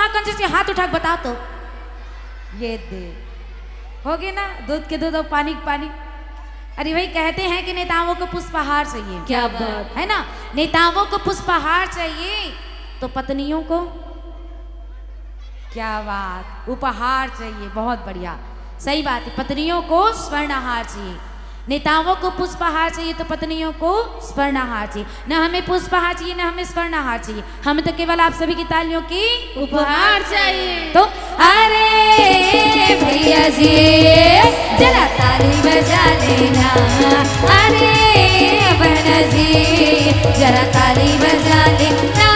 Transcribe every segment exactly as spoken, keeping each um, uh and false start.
कौन से हाथ उठा के बताओ तो। ये दे, हो गए ना, दूध के दूध और पानी के पानी। अरे भाई, कहते हैं कि नेताओं को पुष्पहार चाहिए। क्या बात। है ना? नेताओं को पुष्पहार चाहिए तो पत्नियों को, क्या बात, उपहार चाहिए। बहुत बढ़िया, सही बात है। पत्नियों को स्वर्णहार चाहिए, नेताओं को पुष्पहार चाहिए तो पत्नियों को स्वर्णहार चाहिए। ना हमें पुष्पहार चाहिए, ना हमें स्वर्णहार चाहिए, हमें तो केवल आप सभी की तालियों की उपहार चाहिए। तो अरे भैया जी, जरा ताली बजा लेना। अरे बहना जी, जरा ताली बजा लेना।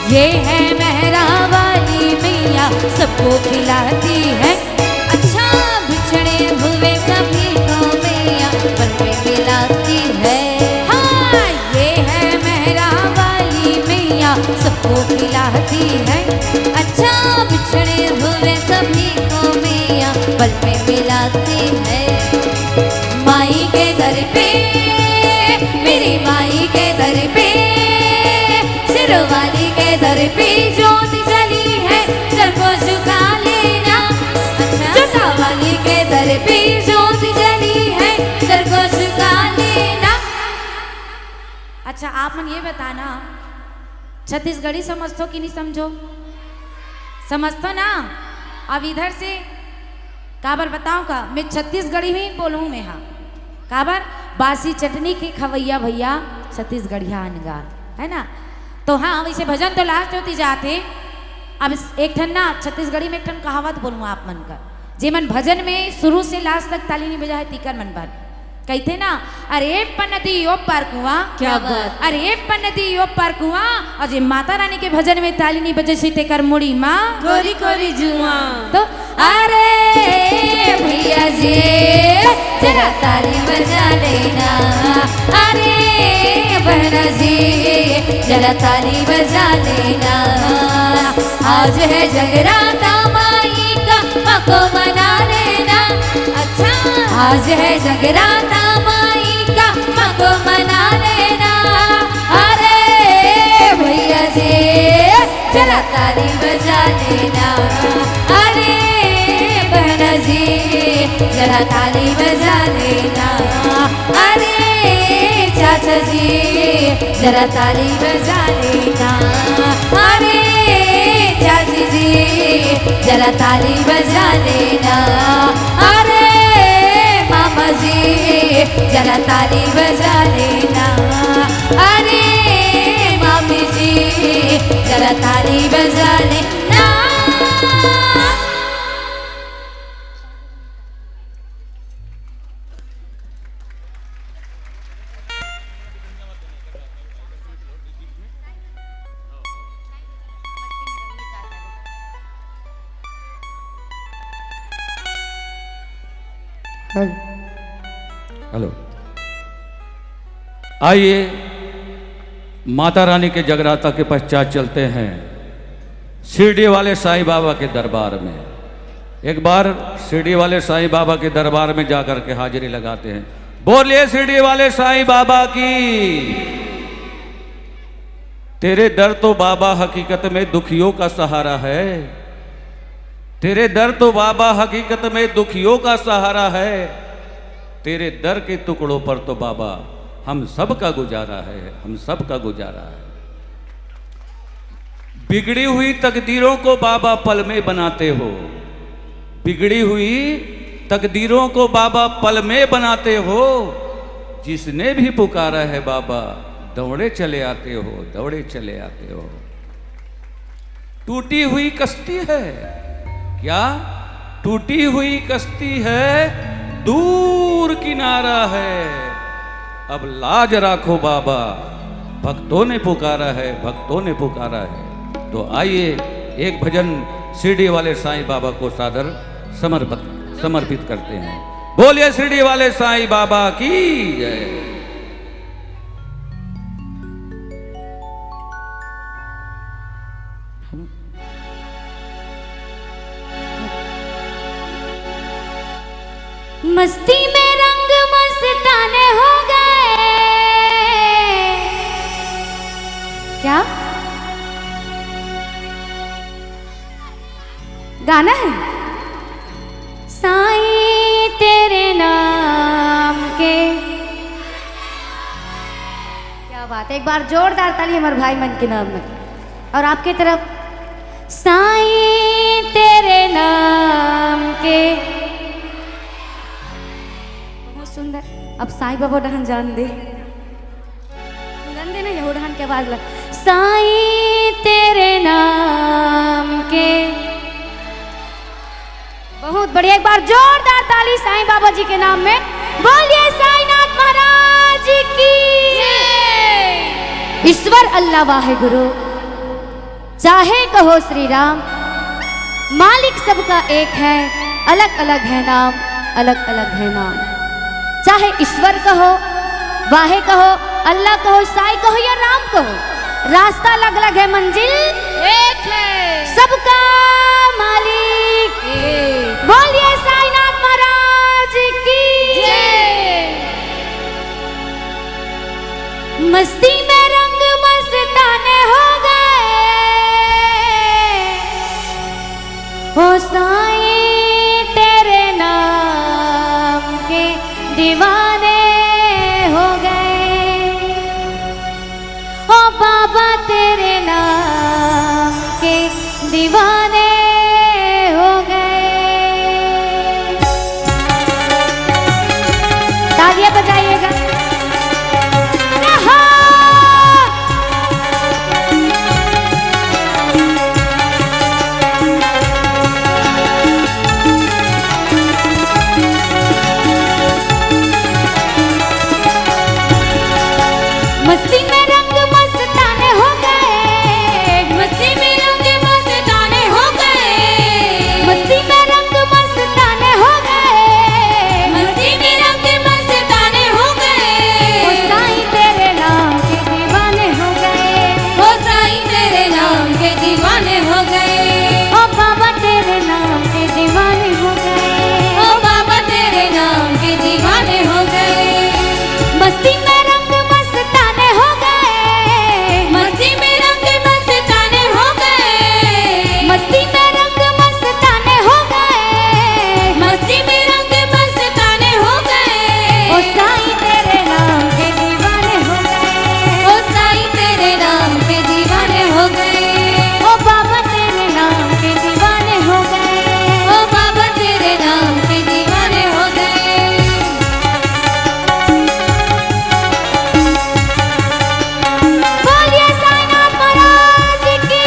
ये है मेहरा वाली मैया, सबको खिलाती है। अच्छा, बिछड़े हुए सभी को मैया पल में मिलाती है। हाँ, ये है मेहरा वाली मैया, सबको खिलाती है। अच्छा, बिछड़े हुए सभी को मैया पल में मिलाती है। माई के दर पे, मेरी माई के दर पे, सिरों वाली के दर पे जोत जली है, सर को झुका लेना। अच्छा। जटा वाली के दर पे जोत जली है, सर को झुका लेना। अच्छा, आप मन ये बताना, छत्तीसगढ़ी समझथो कि नहीं समझो? समझथो ना? अब इधर से काबर बताऊं का, मैं छत्तीसगढ़ी में बोलूं मैं, हाँ। काबर? बासी चटनी के खवैया भैया, छत्तीसगढ़िया अनगार, है ना? तो हाँ, वैसे भजन तो लास्ट होती जाते। अब इस, एक ठन ना छत्तीसगढ़ी में एक ठन कहावत बोलूं आप मन कर, जे मन भजन में शुरू से लास्ट तक ताली नहीं बजा है, तीकर मन बर कहिथे ना, "अरे पन्नदी ओ परकुआ।" क्या बात। "अरे पन्नदी ओ परकुआ।" और जे माता रानी के भजन में ताली नहीं बजे सी, तेकर मुड़ी माँ कोरी कोरी जुआ। तो अरे भैया जी, जरा ताली बजा लेना। अरे बहना जी, जरा ताली बजा लेना। आज है जगराता माई का, माँ को मना लेना। अच्छा। आज है जगराता माई का, माँ को मना लेना। अरे भैया जी, जरा ताली बजा लेना। अरे बहना जी, जरा ताली बजा लेना। अरे चाचा जी, जरा ताली बजा लेना। अरे चाची जी, जरा ताली बजा लेना। अरे मामा जी, जरा ताली बजा लेना। अरे मामी जी, जरा ताली बजा लेना। हेलो, आइए, माता रानी के जगराता के पश्चात चलते हैं शिरडी वाले साईं बाबा के दरबार में। एक बार शिरडी वाले साईं बाबा के दरबार में जाकर के हाजिरी लगाते हैं। बोलिए शिरडी वाले साईं बाबा की। तेरे दर तो बाबा हकीकत में दुखियों का सहारा है। तेरे दर तो बाबा हकीकत में दुखियों का सहारा है। तेरे दर के टुकड़ों पर तो बाबा हम सब का गुजारा है, हम सब का गुजारा है। बिगड़ी हुई तकदीरों को बाबा पल में बनाते हो, बिगड़ी हुई तकदीरों को बाबा पल में बनाते हो। जिसने भी पुकारा है बाबा, दौड़े चले आते हो, दौड़े चले आते हो। टूटी हुई कश्ती है क्या? टूटी हुई कश्ती है, दूर किनारा है। अब लाज राखो बाबा, भक्तों ने पुकारा है, भक्तों ने पुकारा है। तो आइए, एक भजन शिरडी वाले साईं बाबा को सादर समर्पित समर्पित करते हैं। बोलिए शिरडी वाले साईं बाबा की जय। मस्ती में रंग मस्ताने हो गए। क्या गाना है? साईं तेरे नाम के। क्या बात है, एक बार जोरदार ताली हमारे भाई मन के नाम में। और आपके तरफ, साईं तेरे नाम के। बहुत सुंदर। अब साईं बाबा डहन जान दे, सुनन दे ना, यहू डहन के आवाज ला। साईं तेरे नाम के। बहुत बढ़िया, एक बार जोरदार ताली साईं बाबा जी के नाम में। बोलिए साईंनाथ महाराज की। ईश्वर अल्लाह वाहे गुरु, चाहे कहो श्री राम, मालिक सबका एक है, अलग अलग है नाम, अलग अलग है नाम। चाहे ईश्वर कहो, वाहे कहो, अल्लाह कहो, साईं कहो या राम कहो, रास्ता अलग अलग है, मंजिल एक है। सबका मालिक एक। बोलिए साईंनाथ महाराज की जय। मस्ती में रंग मस्ताने हो गए, ओ साईं तेरे नाम के दीवाने हो गए, ओ बाबा तेरे नाम के दीवाने हो गए। तालियां बजाइएगा। आहा! मस्ती में रंग मस्ताने हो गए, मस्ती में रंग मस्ताने हो गए, मस्ती में रंग मस्ताने हो गए, मस्ती में रंग मस्ताने हो गए। ओ साईं तेरे नाम के दीवाने हो गए, ओ साईं तेरे नाम के दीवाने हो गए, ओ बाबा तेरे नाम के दीवाने हो गए, ओ बाबा तेरे नाम के दीवाने हो गए। मस्ती में रंग मस्ताने हो गए, मस्ती में रंग मस्ताने हो गए, मस्ती में रंग मस्ताने हो गए, मस्ती में रंग मस्ताने हो गए। ओ साईं तेरे नाम के दीवाने हो गए, ओ साईं तेरे नाम के दीवाने हो गए, ओ बाबा तेरे नाम के दीवाने हो गए, ओ बाबा तेरे नाम के दीवाने हो गए। बोलिए साईंनाथ महाराज की।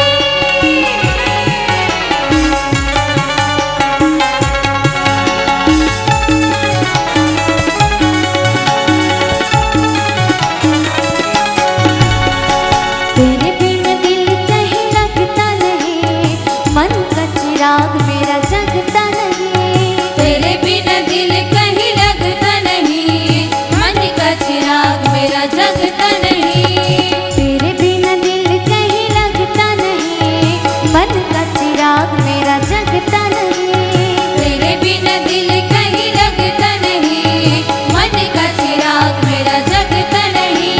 तेरे बिन दिल कहीं लगता नहीं, मन का चिराग मेरा जगता नहीं। तेरे बिन दिल कहीं लगता नहीं, मन का चिराग मेरा जगता नहीं। तेरे बिन दिल कहीं लगता नहीं, मन का चिराग मेरा जगता नहीं। तेरे बिन दिल कहीं लगता नहीं, मन का चिराग मेरा जगता नहीं।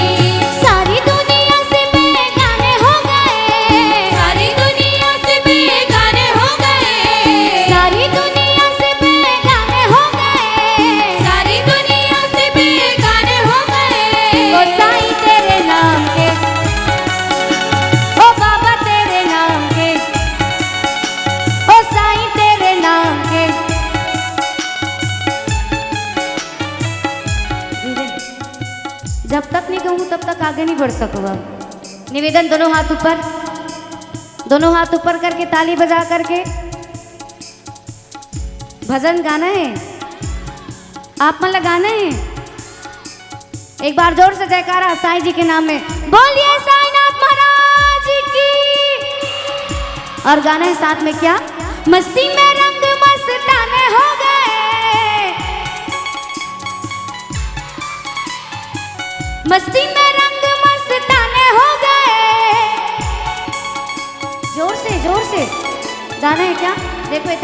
सारी दुनिया से बेगाने हो गए, सारी दुनिया से बेगाने हो गए, सारी दुनिया से बेगाने हो गए, सारी दुनिया से बेगाने हो गए। ओ साईं तेरे नाम के, ओ बाबा तेरे नाम के, ओ साईं तेरे नाम के। जब तक नहीं कहूँ तब तक आगे नहीं बढ़ सकूँगा। निवेदन, दोनों हाथ ऊपर, दोनों हाथ ऊपर करके ताली बजा करके भजन गाना है, आप मन ला गाना है। एक बार जोर से जयकारा साईं जी के नाम में, बोलिए साईंनाथ महाराज की। और गाना है साथ में क्या? मस्ती में रंग मस्ताने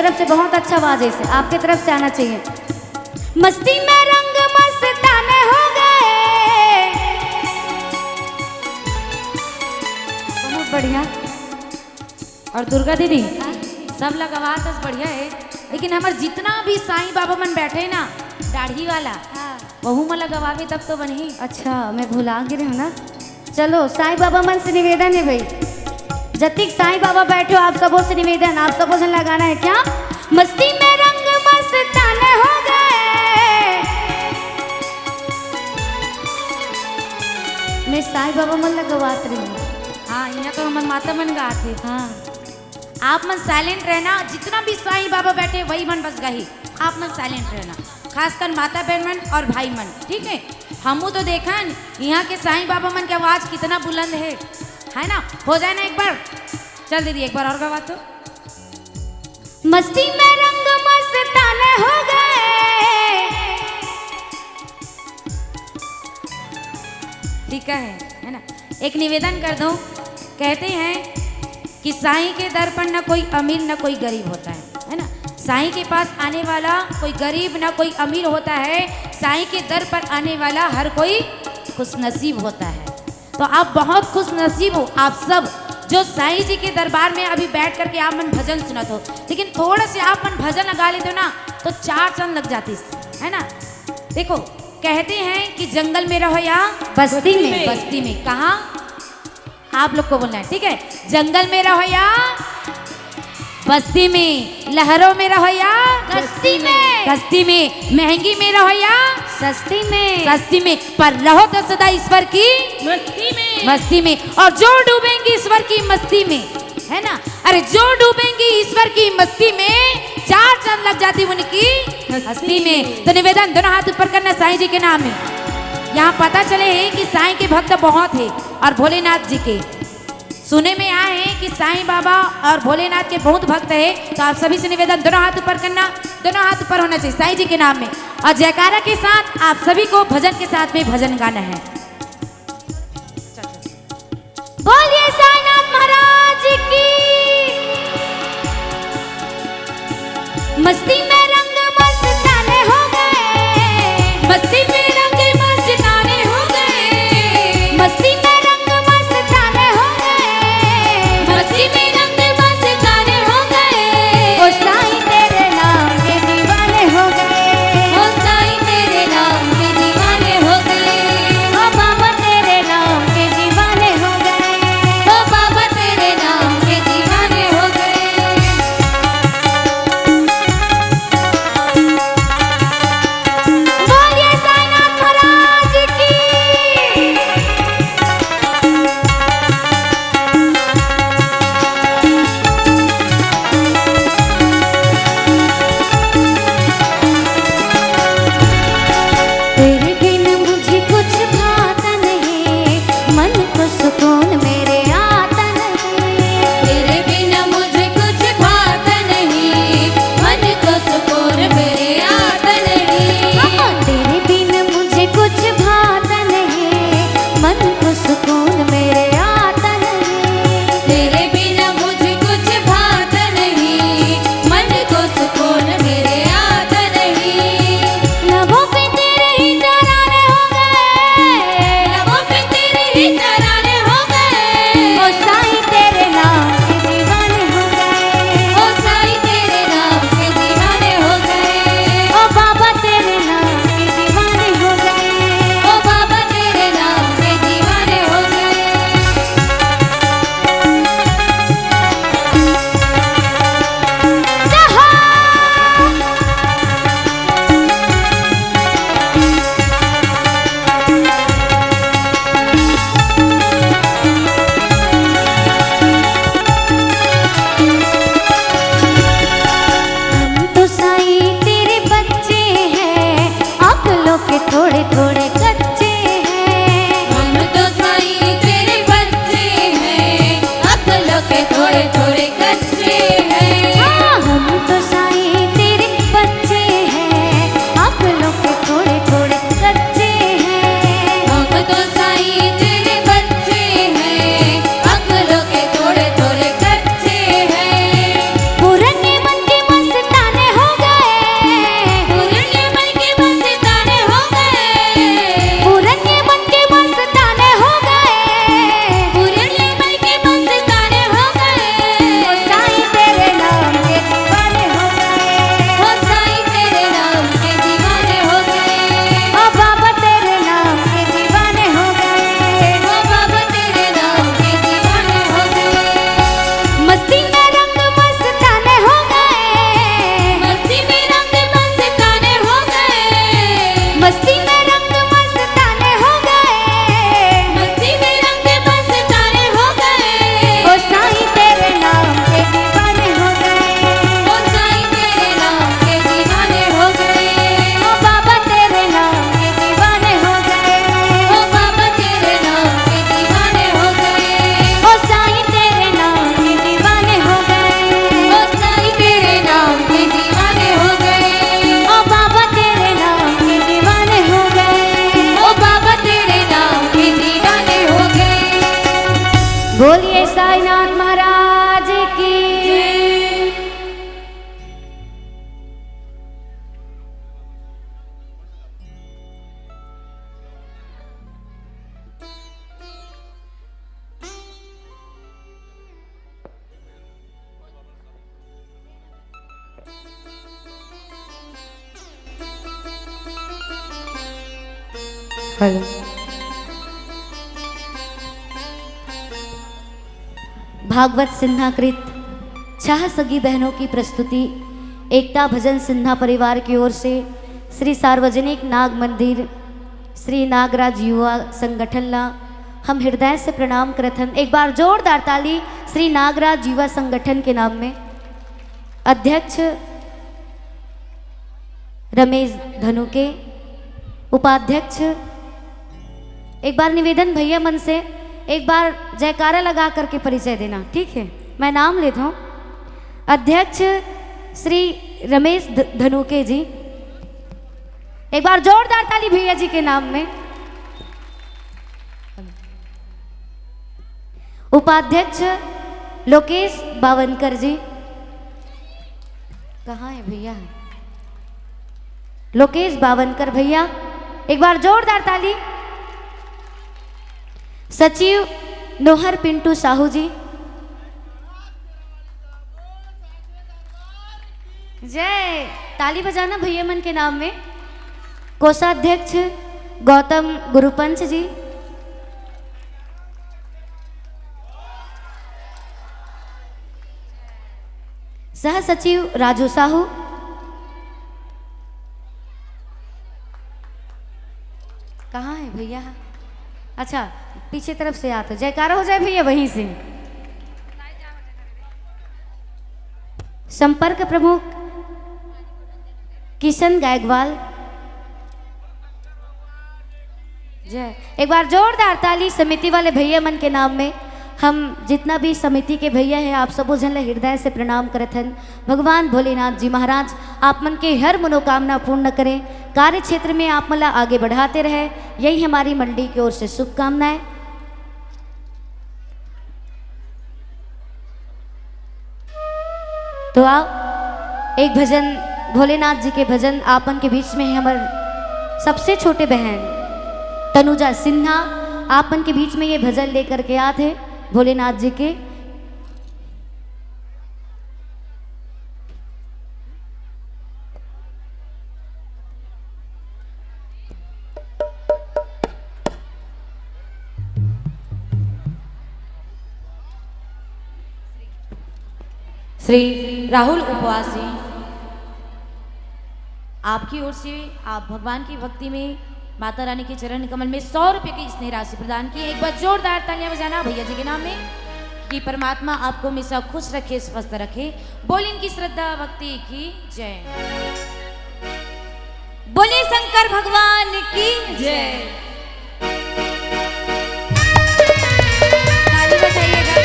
तरफ से बहुत अच्छा आवाज है, इसे आपके तरफ से आना चाहिए। मस्ती में रंग मस्ताने हो गए। बहुत बढ़िया। और दुर्गा दीदी, सब लगवा तो बढ़िया है, लेकिन हमर जितना भी साईं बाबा मन बैठे हैं ना, दाढ़ी वाला, हाँ। वहू में लगवावे तब तो बनही। अच्छा, मैं भुला गे रहेंव ना। चलो, साईं बाबा मन से निवेदन है भाई, जतिक साईं बाबा बैठे हो, आप सबों से निवेदन, आप सबों से लगाना है क्या? मस्ती में रंग मस्ताने हो गए। मैं साईं बाबा मन लगवात रही हूँ। हाँ, यहाँ तो हमर माता मन गात हे। हाँ। आप मन साइलेंट रहना, जितना भी साईं बाबा बैठे वही मन बस गही, आप मन साइलेंट रहना, खासकर माता बहन मन और भाई मन, ठीक है। हमू तो देखन यहाँ के साईं बाबा मन के आवाज कितना बुलंद है, है ना? हो जाए ना एक बार, चल दीदी एक बार और गवा तो। मस्ती में रंग मस्ताने हो गए। ठीक है, है ना? एक निवेदन कर दो, कहते हैं कि साईं के दर पर ना कोई अमीर ना कोई गरीब होता है, है ना? साईं के पास आने वाला कोई गरीब ना कोई अमीर होता है, साईं के दर पर आने वाला हर कोई खुशनसीब होता है। तो आप बहुत खुशनसीब हो आप सब, जो साईं जी के दरबार में अभी बैठ करके आप मन भजन सुनत हो। लेकिन थोड़ा से आप मन भजन लगा लेते हो ना, तो चार चांद लग जाती, है ना? देखो, कहते हैं कि जंगल में रहो या बस्ती में। बस्ती में। कहाँ? आप लोग को बोलना है, ठीक है? जंगल में रहो या बस्ती में, लहरों में रहो या कश्ती में। कश्ती में, महंगी में रहो या सस्ती में। सस्ती में, पर रहो तो सदा ईश्वर की मस्ती में। मस्ती में। और जो डूबेंगे ईश्वर की मस्ती में, है ना? अरे, जो डूबेंगे ईश्वर की मस्ती में, चार चांद लग जाती उनकी हस्ती हस्ती में। में। तो निवेदन, दोनों हाथ ऊपर करना साईं जी के नाम में। यहाँ पता चले है कि साईं के भक्त बहुत है और भोलेनाथ जी के। सुने में आए हैं कि साईं बाबा और भोलेनाथ के बहुत भक्त है। तो आप सभी से निवेदन, दोनों हाथ ऊपर करना, दोनों हाथ ऊपर होना चाहिए साईं जी के नाम में। और जयकारा के साथ आप सभी को भजन के साथ में भजन गाना है। बोलिए साईनाथ महाराज की। मस्ती में रंग मस्ताने हो गए। मस्ती में रंग मस्ताने हो गए। मस्ती में रंग मस्ताने हो गए। मस्ती में रंग मस्ताने हो गए। ओ साईं तेरे नाम के दीवाने हो गए। ओ साईं तेरे नाम के दीवाने हो गए। ओ बाबा तेरे नाम के दीवाने हो गए। ओ बाबा तेरे नाम के दीवाने हो गए। भागवत सिन्हा कृत छह सगी बहनों की प्रस्तुति एकता भजन सिन्हा परिवार की ओर से श्री सार्वजनिक नाग मंदिर, श्री नागराज युवा संगठन ला हम हृदय से प्रणाम करत हन। एक बार जोरदार ताली श्री नागराज युवा संगठन के नाम में। अध्यक्ष रमेश धनुके, उपाध्यक्ष, एक बार निवेदन भैया मन से, एक बार जयकारा लगा करके परिचय देना, ठीक है? मैं नाम लेता हूँ। अध्यक्ष श्री रमेश ध-, धनुके जी, एक बार जोरदार ताली भैया जी के नाम में। उपाध्यक्ष लोकेश बावनकर जी, कहाँ है भैया? लोकेश बावनकर भैया, एक बार जोरदार ताली। सचिव नोहर पिंटू साहू जी, जय। ताली बजाना भैया मन के नाम में। कोषाध्यक्ष गौतम गुरुपंच जी, सह सचिव राजू साहू, कहाँ है भैया? अच्छा, पीछे तरफ से आते, जयकारा हो जाए भैया वहीं से। संपर्क प्रमुख किशन गायकवाल, जय। एक बार जोरदार ताली समिति वाले भैया मन के नाम में। हम जितना भी समिति के भैया हैं, आप सबो झन ला हृदय से प्रणाम करत हन। भगवान भोलेनाथ जी महाराज आप मन के हर मनोकामना पूर्ण करें, कार्य क्षेत्र में आप मन ला आगे बढ़ाते रहे, यही हमारी मंडली की ओर से शुभकामनाएं। तो आओ, एक भजन, भोलेनाथ जी के भजन आपन के बीच में है। हमर सबसे छोटे बहन तनुजा सिन्हा आपन के बीच में ये भजन लेकर के आत है भोलेनाथ जी के। श्री राहुल उपवास जी, आपकी ओर से आप भगवान की भक्ति में माता रानी के चरण कमल में सौ रुपए की स्नेह राशि प्रदान की। एक बार जोरदार तालियां बजाना भैया जी के नाम में, कि परमात्मा आपको हमेशा खुश रखे, स्वस्थ रखे। बोल इनकी श्रद्धा भक्ति की जय। बोले शंकर भगवान की जय। ताली बजाइएगा।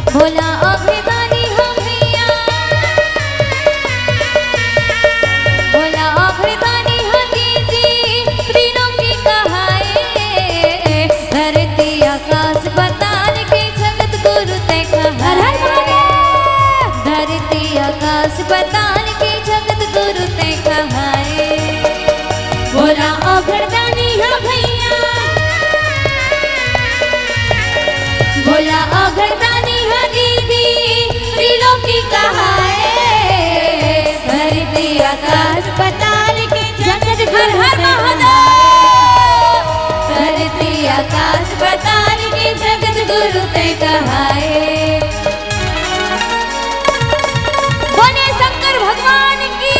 भोला अभयदानी हो भैया, भोला अभयदानी हो दीदी, त्रिलोकी कहाए। धरती आकाश पताल के जगत गुरु ते कहाए। हर हर महादेव। धरती आकाश पताल के जगत गुरु ते कहाए। भोला अभरदानी हा भैया, भोला अभरदानी हा दीदी, त्रिलोकी कहाए। धरती आकाश पताल के जगत गुरु हर हर महादेव। धरती आकाश पताल के जगत गुरु ते कहाए। बोले शंकर भगवान की।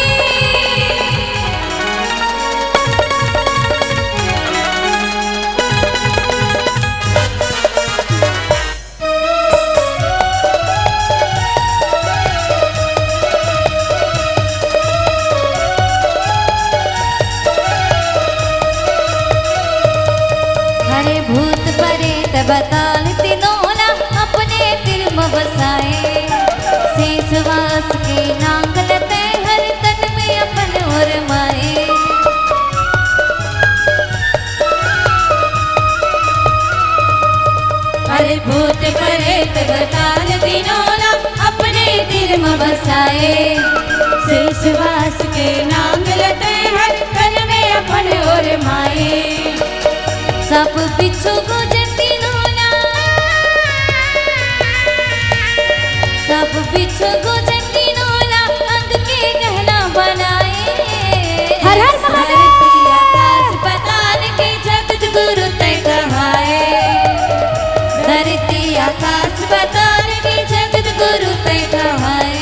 हरे भूत परेत बताल तिनोला अपने दिल म बसाए। शेषवास के नांग लते हर तन में अपन ओरमाए। हरे भूत परेत बताल तिनोला अपने दिल म बसाए। शेषवास के नांग लते हर तन में अपन ओर सब बिच्छू गुजर तीनों ला, सब बिच्छू गुजर तीनों ला, अंग के गहना बनाए। हर हर महादेव। धरती आकाश पताल के जगत गुरु तैं कहाए। धरती आकाश पताल के जगत गुरु तैं कहाए।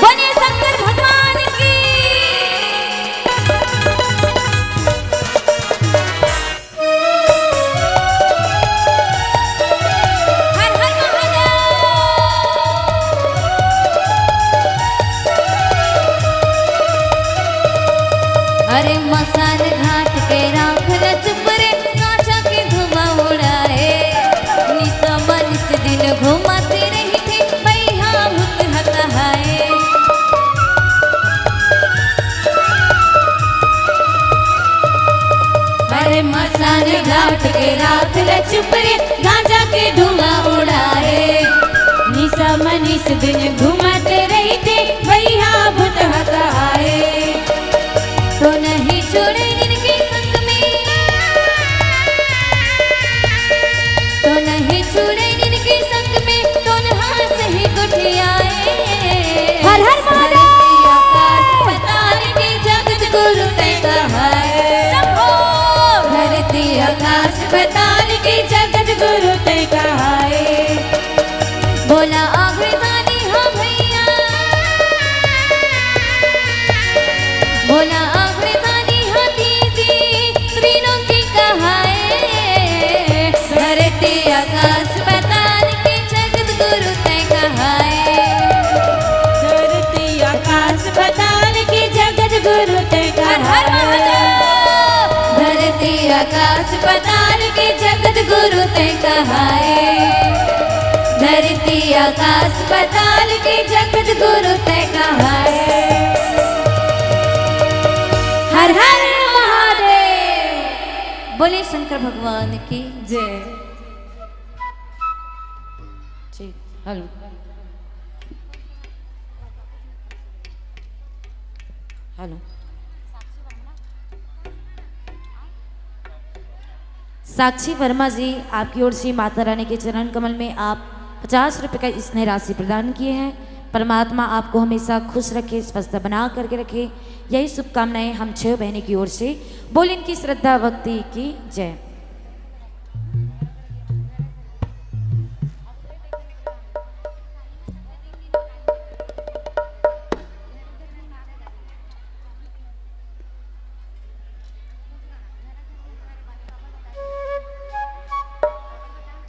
बोलिए शंकर भगवान की। हर हर महादेव। अरे मसान घाट के राख ल चुप रे, गांजा के धुआं उड़ाए। निशा मन से दिन घुमाते रहिथे, भैया भूत ह कहाए। अरे मसान घाट के राख ल चुप रे, गांजा के धुआं उड़ाए। निशा मन से दिन घुमाते रहिथे, भैया भूत ह कहाए। तो नहीं छोड़े इनके संग में, तो नहीं छोड़े इनके संग में, तो नहा से ही गोठियाए। हर हर महादेव। धरती आकाश पताल के जगत गुरु तैं कहाए। शंभो। धरती आकाश पताल के जगत गुरु तैं कहाए। बोला आघड़दानी हाँ भैया, बोला आघड़दानी हाँ दीदी, त्रिलोकी कहाए। धरती आकाश पताल के जगत गुरु तैं कहाए। धरती आकाश पताल के जगत गुरु तैं हर हर कहाए। महादेव। धरती आकाश पताल के जगत गुरु तैं कहाए। धरती आकाश पताल के जगत गुरु तैं कहाए। हर हर महादेव। बोले शंकर भगवान की। जय। ठीक, हेलो। हेलो। साक्षी वर्मा जी, आपकी ओर से माता रानी के चरण कमल में आप पचास रुपए का स्नेह राशि प्रदान किए हैं। परमात्मा आपको हमेशा खुश रखे, स्वस्थ बना करके रखे, यही शुभकामनाएं हम छह बहनों की ओर से। बोल इनकी श्रद्धा भक्ति की जय।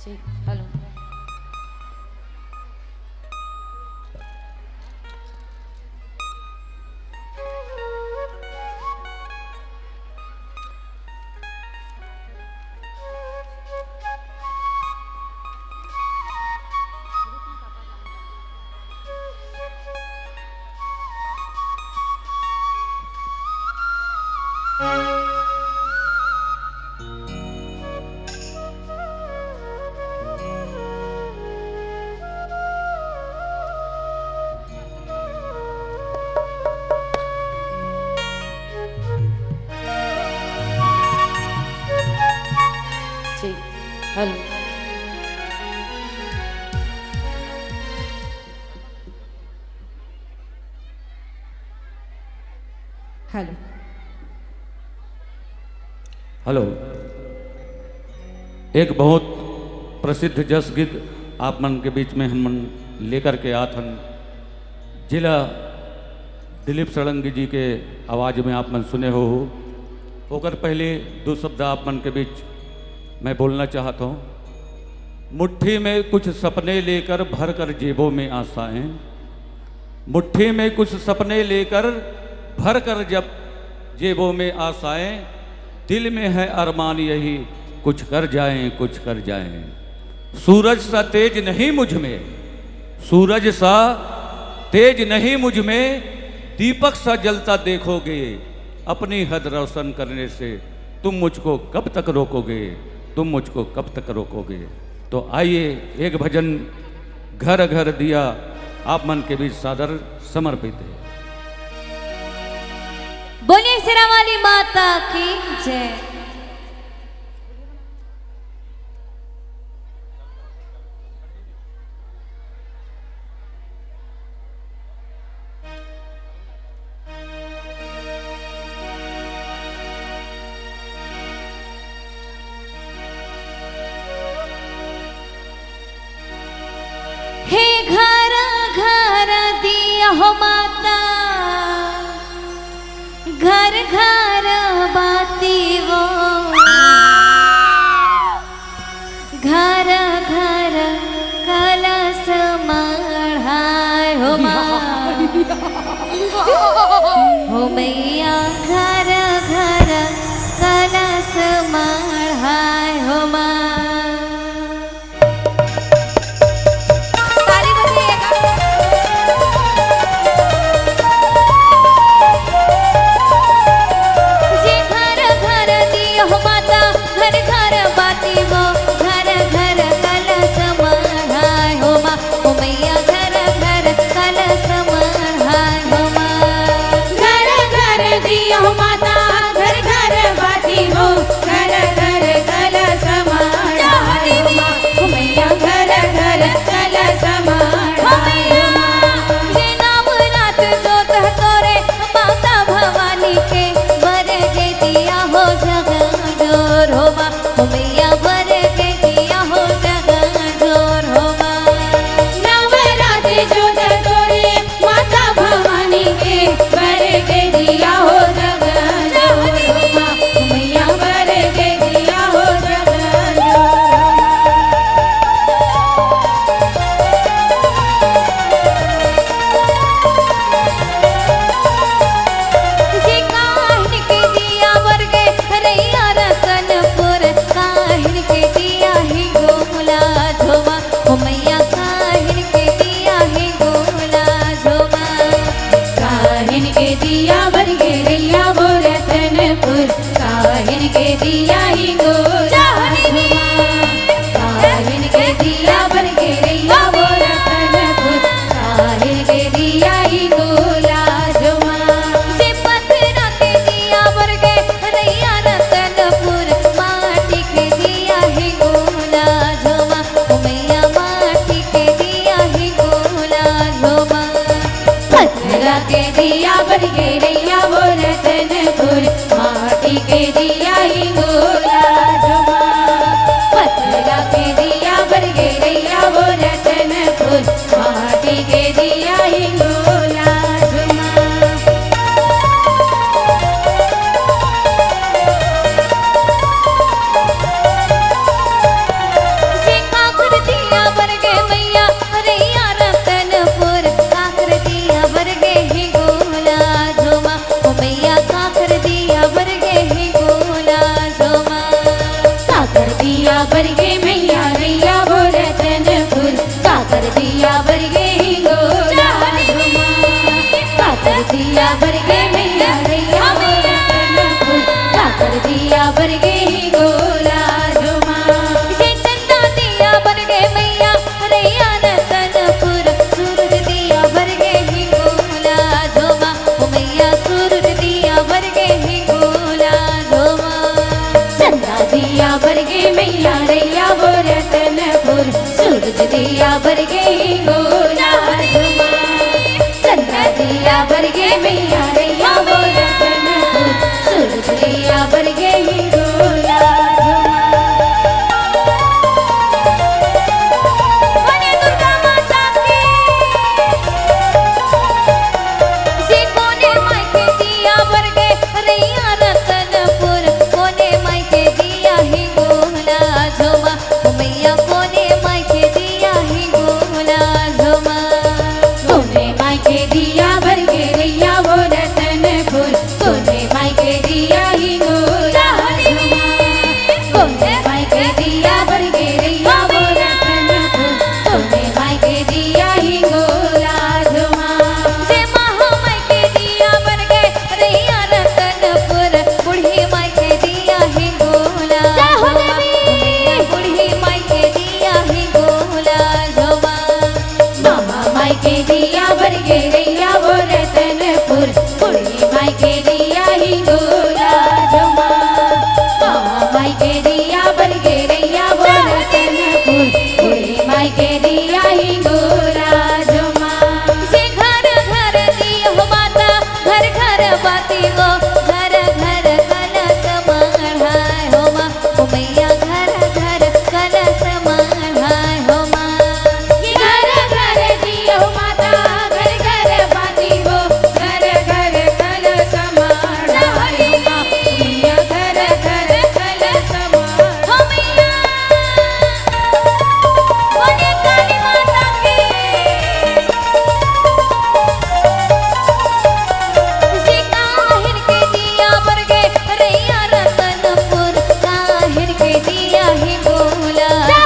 ठीक, हेलो। ठीक, हेलो। हेलो। हेलो। एक बहुत प्रसिद्ध जस गीत आप मन के बीच में हम मन लेकर के आत हन, जिला दिलीप षडंगी जी के आवाज में आप मन सुने हो। ओकर पहले दो शब्द आप मन के बीच मैं बोलना चाहता हूँ। मुट्ठी में कुछ सपने लेकर भर कर जेबों में आशाएं, मुट्ठी में कुछ सपने लेकर भर कर जब जेबों में आशाएं, दिल में है अरमान यही, कुछ कर जाएं, कुछ कर जाएं। सूरज सा तेज नहीं मुझ में, सूरज सा तेज नहीं मुझ में, दीपक सा जलता देखोगे। अपनी हद रोशन करने से तुम मुझको कब तक रोकोगे, तुम मुझको कब तक रोकोगे। तो आइए, एक भजन घर घर दिया आप मन के बीच सादर समर्पित है। बोलिए शेरावाली माता की जय। हे घर घर दिया हो माता, घर घर बाती वो, घर घर कलश मढ़ाए हो माँ। हो मैया घर घर कलश मढ़ाए हो माँ। ताली बजाइएगा। जे घर घर दियो माता, घर घर बाती वो, घर घर कलश मढ़ाए हो माँ। ओ मैया घर घर कलश मढ़ाए हो माँ। घर घर दियो माता, घर घर बाती वो, घर घर कलश मढ़ाए हो माँ। ओ मैया घर घर कलश मढ़ाए हो माँ। जे नवरात जोत तोरे माता भवानी के, बर के दिया हो जग जोर हो माँ। हो मैया बर के दिया हो जग जोर हो माँ। नवरात जोत तोरे माता भवानी के, बर के दिया हो जग जोर हो माँ। हो मैया बर के दिया हो जग जोर हो माँ। जे काहिन के दिया बर गे रैया रतनपुर, काहिन के दिया ही गोला झोमा। ओ मैया काहिन के दिया ही गोला झोमा। काहिन के दिया बर गे रैया वो रतनपुर, काहिन के दिया ही गोला झोमा। काहिन के दिया बर गे रैया वो रतनपुर, काहिन के दिया ही गोला झोमा। जे पथरा के दिया बर गे रैया रतनपुर, माटी के दिया ही गोला झोमा। ओ मैया माटी के दिया ही गोला झोमा। पथरा के दिया बर गे रैया वो रतनपुर, माटी के दिया ही गोला झोमा। पथरा के दिया बर गे रैया वो रतनपुर, माटी के दिया ही गोला झोमा। जे काकर दिया बर गे मैया रैया रतनपुर, काकर दिया बर गे ही गोला झोमा। ओ मैया काकर दिया बर गे ही गोला झोमा। काकर दिया बर गे मैया रैया वो रतनपुर, काकर दिया बर गे ही गोला झोमा। काकर दिया बर गे मैया रैया वो रतनपुर, काकर दिया बर गे ही गोला झोमा। जे चंदा दिया बर गे मैया रैया रतनपुर, सूरज दिया बर गे ही गोला झोमा। ओ मैया सूरज दिया बर गे ही गोला झोमा। चंदा दिया बर गे मैया रैया वो रतनपुर, सूरज दिया बर गे ही गोला झोमा। चंदा दिया बर गे मैया रैया वो रतनपुर, सूरज दिया बर गे ही गोला झोमा। बोलिए दुर्गा माता की। जे कोने माई के दिया बर गे रैया रतनपुर, कोने माई के दिया ही गोला झोमा। ओ मैया कोने माई के दिया ही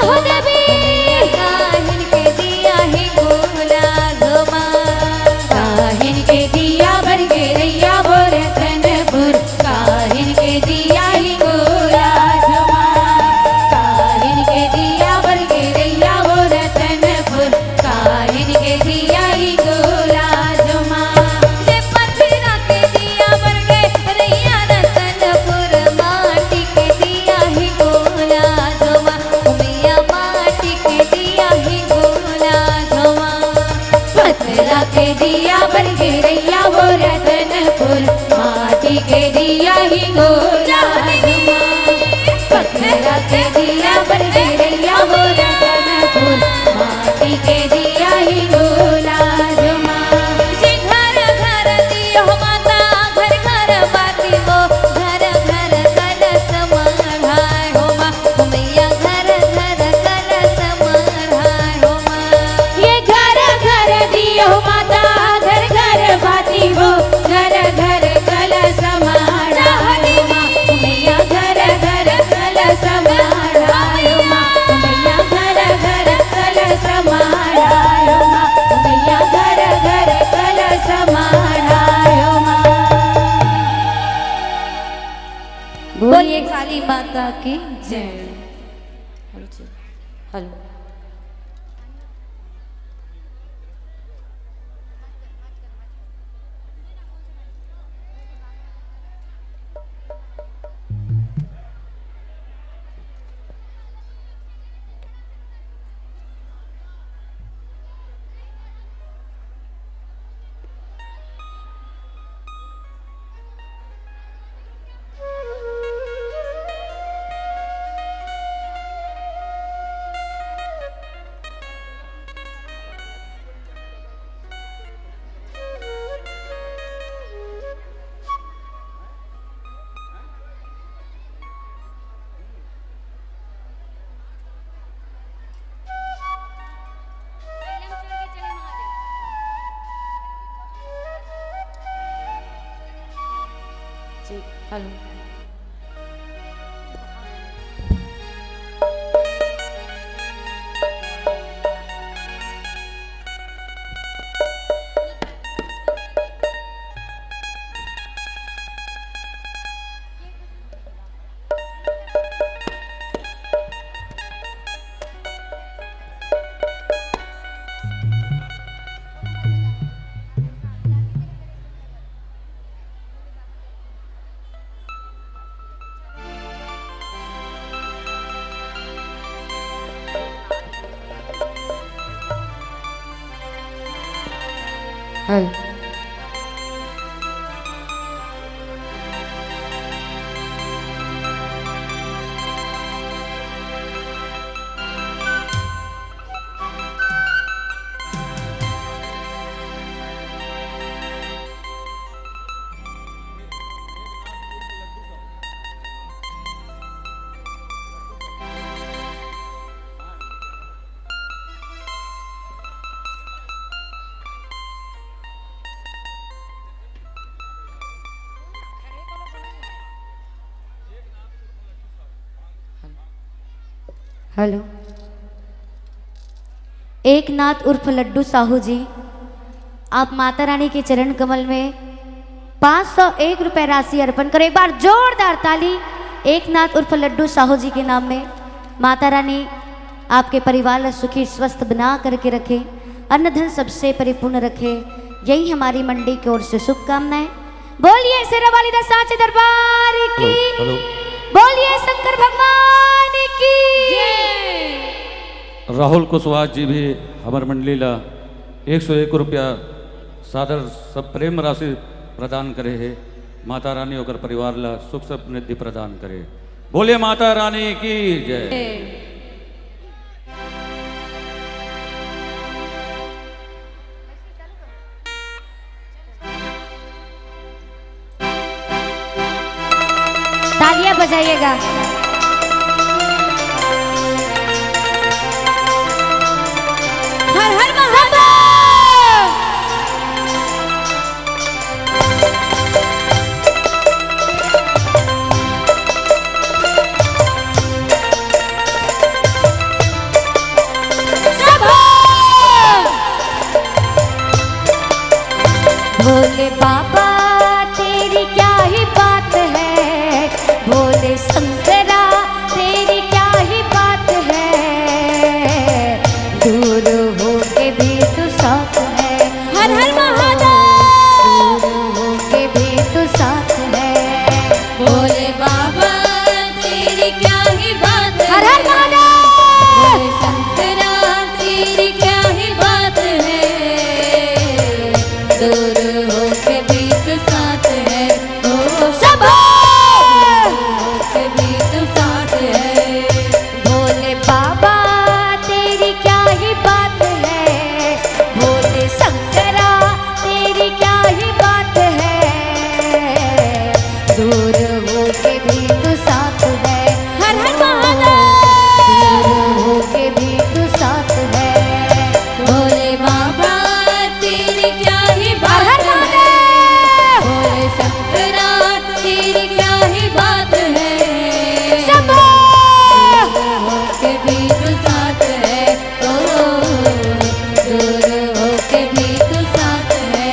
हो देवी। काहिन के दिया हिंगोला झोमा। काहिन के दिया बर गे रइया वो रतनपुर। काहिन के दिया हिंगोला झोमा। काहिन के दिया बर गे रइया वो रतनपुर। काहिन के दिया हिंगोला झोमा। जे पथरा के दिया बर गे रइया रतनपुर। माटी के दिया हिंगोला झोमा। उमिया माटी के दिया हिंगोला झोमा। पथरा के दिया बर गे रइया वो रतनपुर। माटी के दिया हिंगोला झोमा। पथरा के दिया बर गे रइया वो रतनपुर। माटी के दिया हिंगोला झोमा। जे घर घर दियो माता, घर घर बाती वो, घर घर कलश मढ़ाए हो माँ। मैया घर घर कलश मढ़ाए हो माँ। ये घर घर दियो माता, घर घर बाती वो, घर घर कलश मढ़ाए हो माँ। मैया घर घर कलश मढ़ाए हो माँ। मैया घर घर कलश मढ़ाए हो माँ। मैया घर घर कलश मढ़ाए हो माँ। बोलिए काली माता की जय। हेलो। ठीक, हेलो। हेलो। हेलो। एकनाथ उर्फ लड्डू साहू जी, आप माता रानी के चरण कमल में पाँच सौ एक रुपए राशि अर्पण करो। एक बार जोरदार ताली एकनाथ उर्फ लड्डू साहू जी के नाम में। माता रानी आपके परिवार ला सुखी स्वस्थ बना करके रखे, अन्न धन सबसे परिपूर्ण रखे, यही हमारी मंडी की ओर से शुभकामनाएं। बोलिए शेरा वाली दा सांचे दरबार की। Hello, hello. बोलिए शंकर भगवान की। राहुल कुशवाहा जी भी हमर मंडली ला एक सौ एक रुपया सादर सब प्रेम राशि प्रदान करे हे। माता रानी ओकर परिवार ला सुख समृद्धि प्रदान करे। बोलिए माता रानी की जय। तालियां बजाइएगा। हर हर महादेव। बाबा तेरी क्या ही बात है, भोले शंकरा तेरी क्या ही बात है, दूर होके भी तू साथ है। हर हर महादेव। दूर होके भी तू साथ है। भोले बाबा तेरी क्या ही बात है। हर हर महादेव। भोले शंकरा तेरी क्या ही बात है, दूर होके भी तू साथ है। ओ शंभो। दूर होके भी तू साथ है। भोले बाबा तेरी क्या ही बात है, भोले शंकरा तेरी क्या ही बात है, दूर होके भी तू साथ है। हर हर महादेव। दूर होके भी तू साथ है। भोले बाबा तेरी क्या ही बात है। भोले शंकरा तेरी क्या ही बात है। शंभो। दूर होके भी तू साथ है। ओ, दूर होके भी तू साथ है।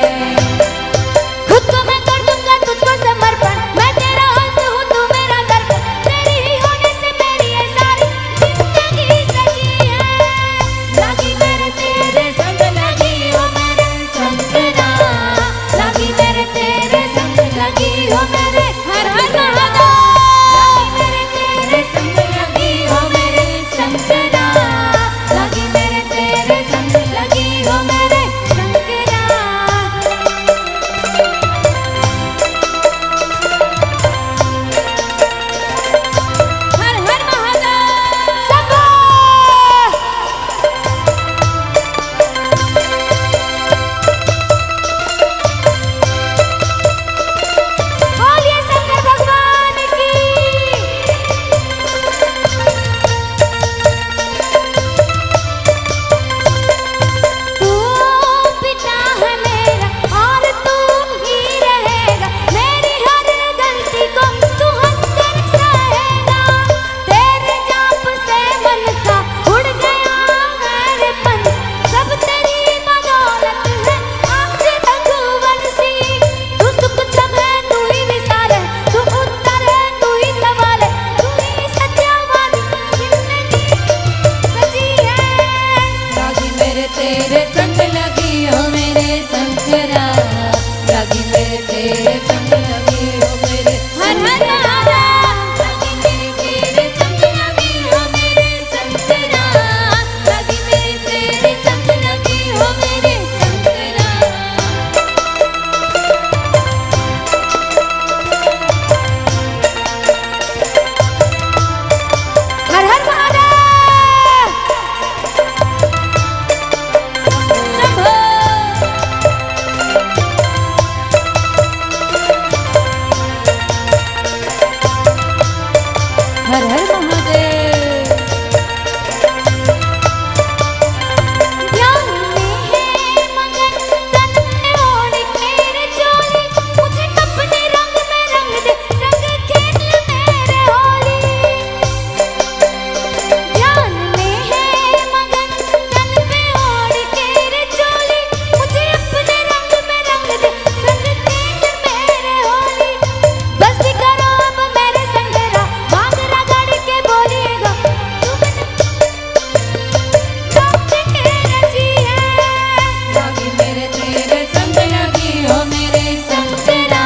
खुद को मैं कर दूंगा तुझको समर्पण, मैं तेरा अंश हूँ, तू मेरा दर्पण, तेरी ही होने से मेरी ये सारी जिंदगी सजी है। लगी मेरे तेरे संग, लगी हो मेरे शंकरा, लगी मेरे तेरे संग, लगी हो मेरे हर हर महादेव। लगी मेरे तेरे संग, लगी हो मेरे शंकरा, लगी मेरे तेरे संग, लगी हो मेरे शंकरा। हर हर महादेव। शंभो। बोलिए शंकर भगवान की। तू पिता है मेरा और तू ही रहेगा, मेरी हर गलती को तू हंसकर सहेगा। तेरे जाप से मन का उड़ गया है रे पंख, सब तेरी बदौलत है आज रघुवंशी। तू सुख छम है, तू ही विशाल है, तू उत्तर है, तू ही सवाल है, तू ही सत्यवादी, जिंदगी सजी है। रागी मेरे तेरे संग लगी हो मेरे शंकरा, रागी मेरे तेरे संग लगी हो मेरे हर हर महादेव। रागी मेरे तेरे संग लगी हो मेरे शंकरा, लगी मेरे तेरे संग लगी हो मेरे शंकरा। हर हर महादेव। शंभो। हर हर महादेव। ध्यान में है मगन, तन पे ओढ़ के रे चोली, मुझे अपने रंग में रंग दे, संग खेल मेरे होली। ध्यान में है मगन, तन पे ओढ़ के रे चोली, मुझे अपने रंग में रंग दे, संग खेल मेरे होली। बस भी करो अब मेरे संग रा, भांग रगड़ के बोलिएगा, तुमने रागी मेरे तेरे संग लगी हो मेरे शंकरा,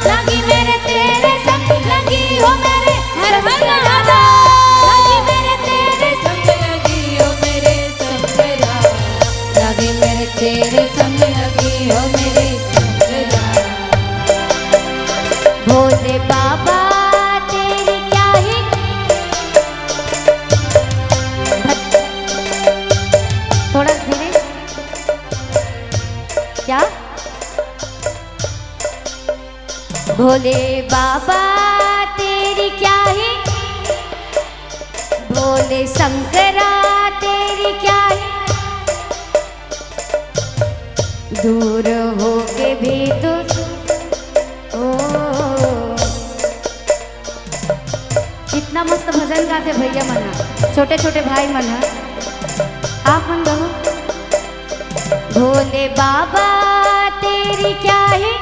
रागी मेरे तेरे संग लगी हो मेरे हर हर महादेव। रागी मेरे तेरे संग लगी हो मेरे शंकरा, रागी मेरे तेरे संग लगी हो मेरे शंकरा। भोले बाबा तेरी क्या ही, थोड़ा धीरे। क्या? भोले बाबा तेरी क्या ही, भोले शंकरा तेरी क्या ही, दूर होके भी तू, ओ, कितना मस्त भजन गाथे भैया मन ह, छोटे छोटे भाई मन ह। आप मन गाओ। भोले बाबा तेरी तेरी क्या ही,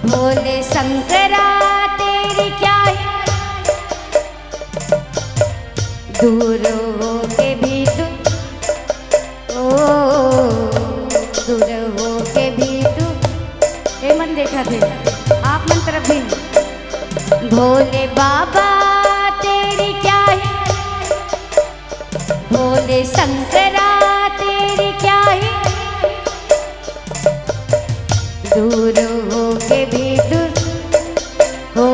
भोले शंकरा तेरी क्या ही, दूर हो के भी तू, ओ, दूर हो के भी तू, ए मन देखा थे, आप मन तरफ भी, भोले बाबा तेरी क्या ही, भोले शंकरा तेरी क्या ही, दूर हो के भी दूर हो।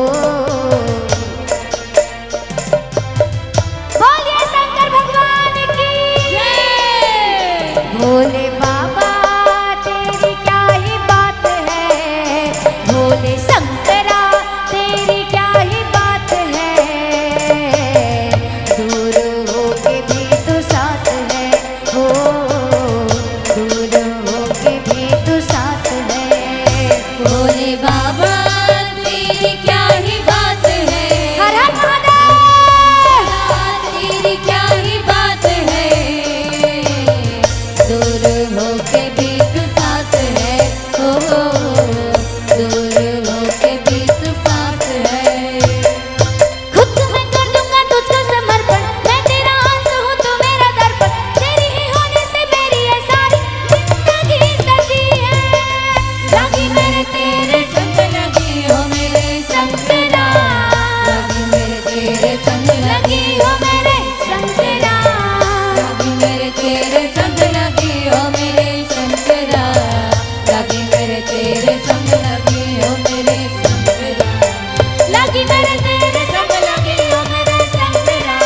बोलिए शंकर भगवान की। भोले बाबा तेरी क्या ही बात है, भोले शंकरा तेरी क्या ही बात है, दूर हो के भी तू साथ है, हो, दूर हो के भी तू साथ है। भोले बाबा तेरी क्या ही बात है, हर हर महादेव। तेरी क्या ही बात है, दूर हो के भी तू साथ है, हो, दूर हो के भी तू साथ है। खुद मैं कर दूंगा तुझको समर्पण, मैं तेरा अंश हूँ, तू मेरा दर्पण, तेरी ही होने से मेरी ये सारी जिंदगी सजी है। लगी मेरे तेरे संग, लगी हो मेरे शंकरा, लगी मेरे तेरे संग, लगी हो मेरे शंकरा, लगी मेरे तेरे संग, लगी हो मेरे शंकरा, लगी मेरे तेरे संग, लगी हो मेरे शंकरा। लगी मेरे तेरे संग, लगी हो मेरे शंकरा,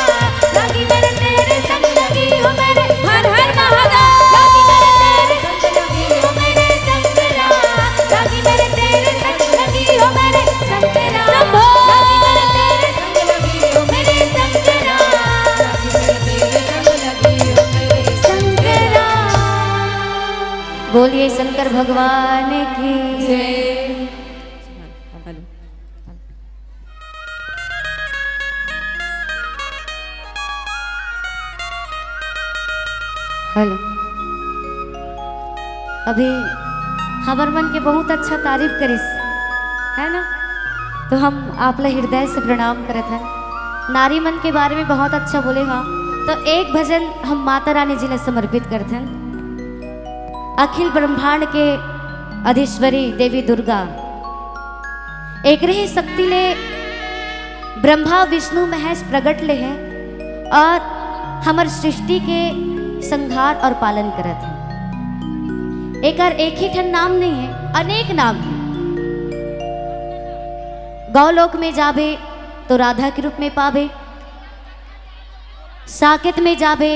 लगी मेरे तेरे संग, लगी हो मेरे, हर हर महादेव। लगी मेरे तेरे संग, लगी हो मेरे शंकरा, लगी मेरे तेरे संग, लगी हो मेरे शंकरा। शंभो। लगी मेरे तेरे संग, लगी हो मेरे शंकरा, लगी मेरे तेरे संग, लगी हो मेरे शंकरा। बोलिए शंकर भगवान की जय। हेलो। हेलो। अभी हमर मन के बहुत अच्छा तारीफ करिस, है ना? तो हम आप ला हृदय से प्रणाम करत हन। नारी मन के बारे में बहुत अच्छा बोले हा, तो एक भजन हम माता रानी जी ला समर्पित करथन। अखिल ब्रह्मांड के अधीश्वरी देवी दुर्गा, एकरे ही शक्ति ले ब्रह्मा विष्णु महेश प्रगट ले हे और हमर सृष्टि के संहार और पालन करत हे। एकर एक ही ठन नाम नहीं है, अनेक नाम है। गौ लोक में जाबे तो राधा के रूप में पाबे, साकेत में जाबे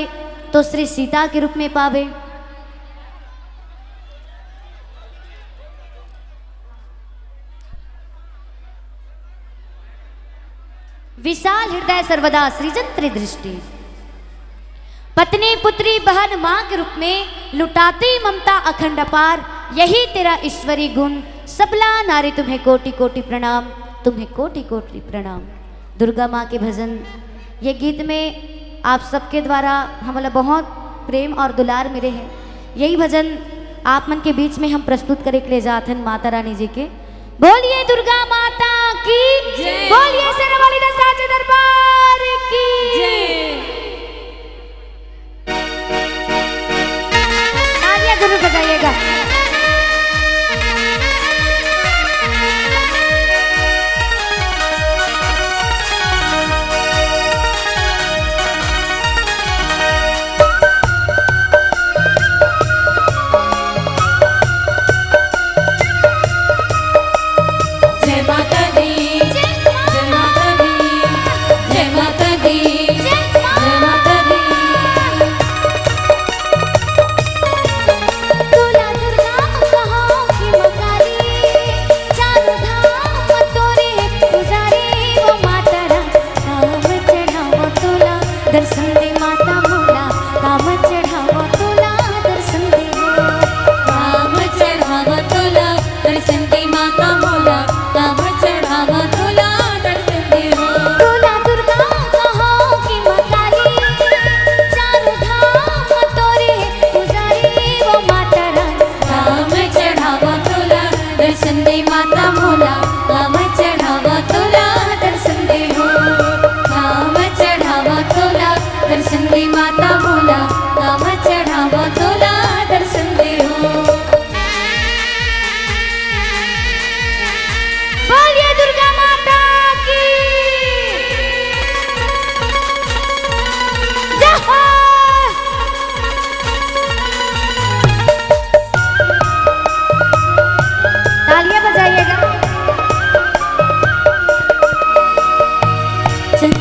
तो श्री सीता के रूप में पाबे। विशाल हृदय सर्वदा सृजन त्रिदृष्टि, पत्नी पुत्री बहन माँ के रूप में लुटाती ममता अखंड अपार, यही तेरा ईश्वरी गुण। सबला नारी तुम्हें कोटि कोटि प्रणाम, तुम्हें कोटि कोटि प्रणाम। दुर्गा माँ के भजन, ये गीत में आप सबके द्वारा हमला बहुत प्रेम और दुलार मिले हैं। यही भजन आप मन के बीच में हम प्रस्तुत करे के ले जात हन माता रानी जी के। बोलिए दुर्गा माता की जय। बोलिए शेरावाली साचे दरबार की जय। तालियां जरूर बजाइएगा। जय माता दी, जय माता दी, जय माता दी, जय माता मोला, नाम चढ़ावा तोला दर्शन देहू। बोलिए दुर्गा माता की जय हो। तालियां बजाइएगा। चल।